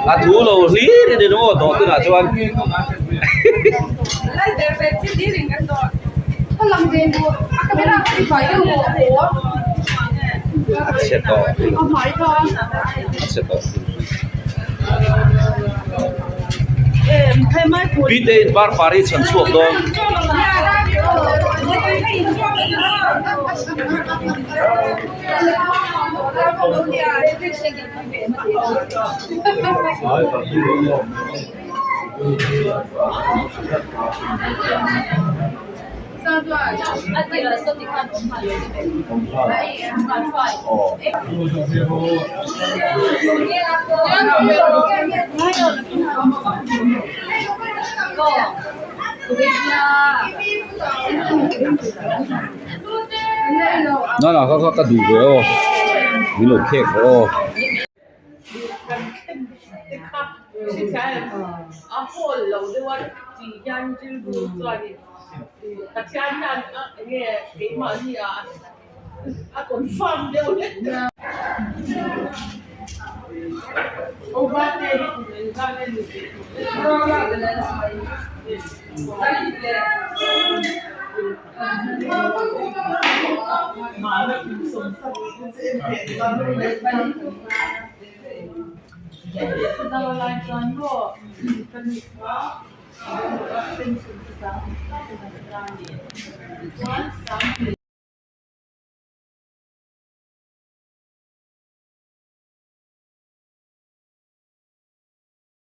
A thu lo hlir a ni maw dawh tunah chuan. A chhe tawh a chhe tawh. Bite in par par hi chhan chhuak dawn. Nana kha kha ka duh ve aw min lo khek rawh aw.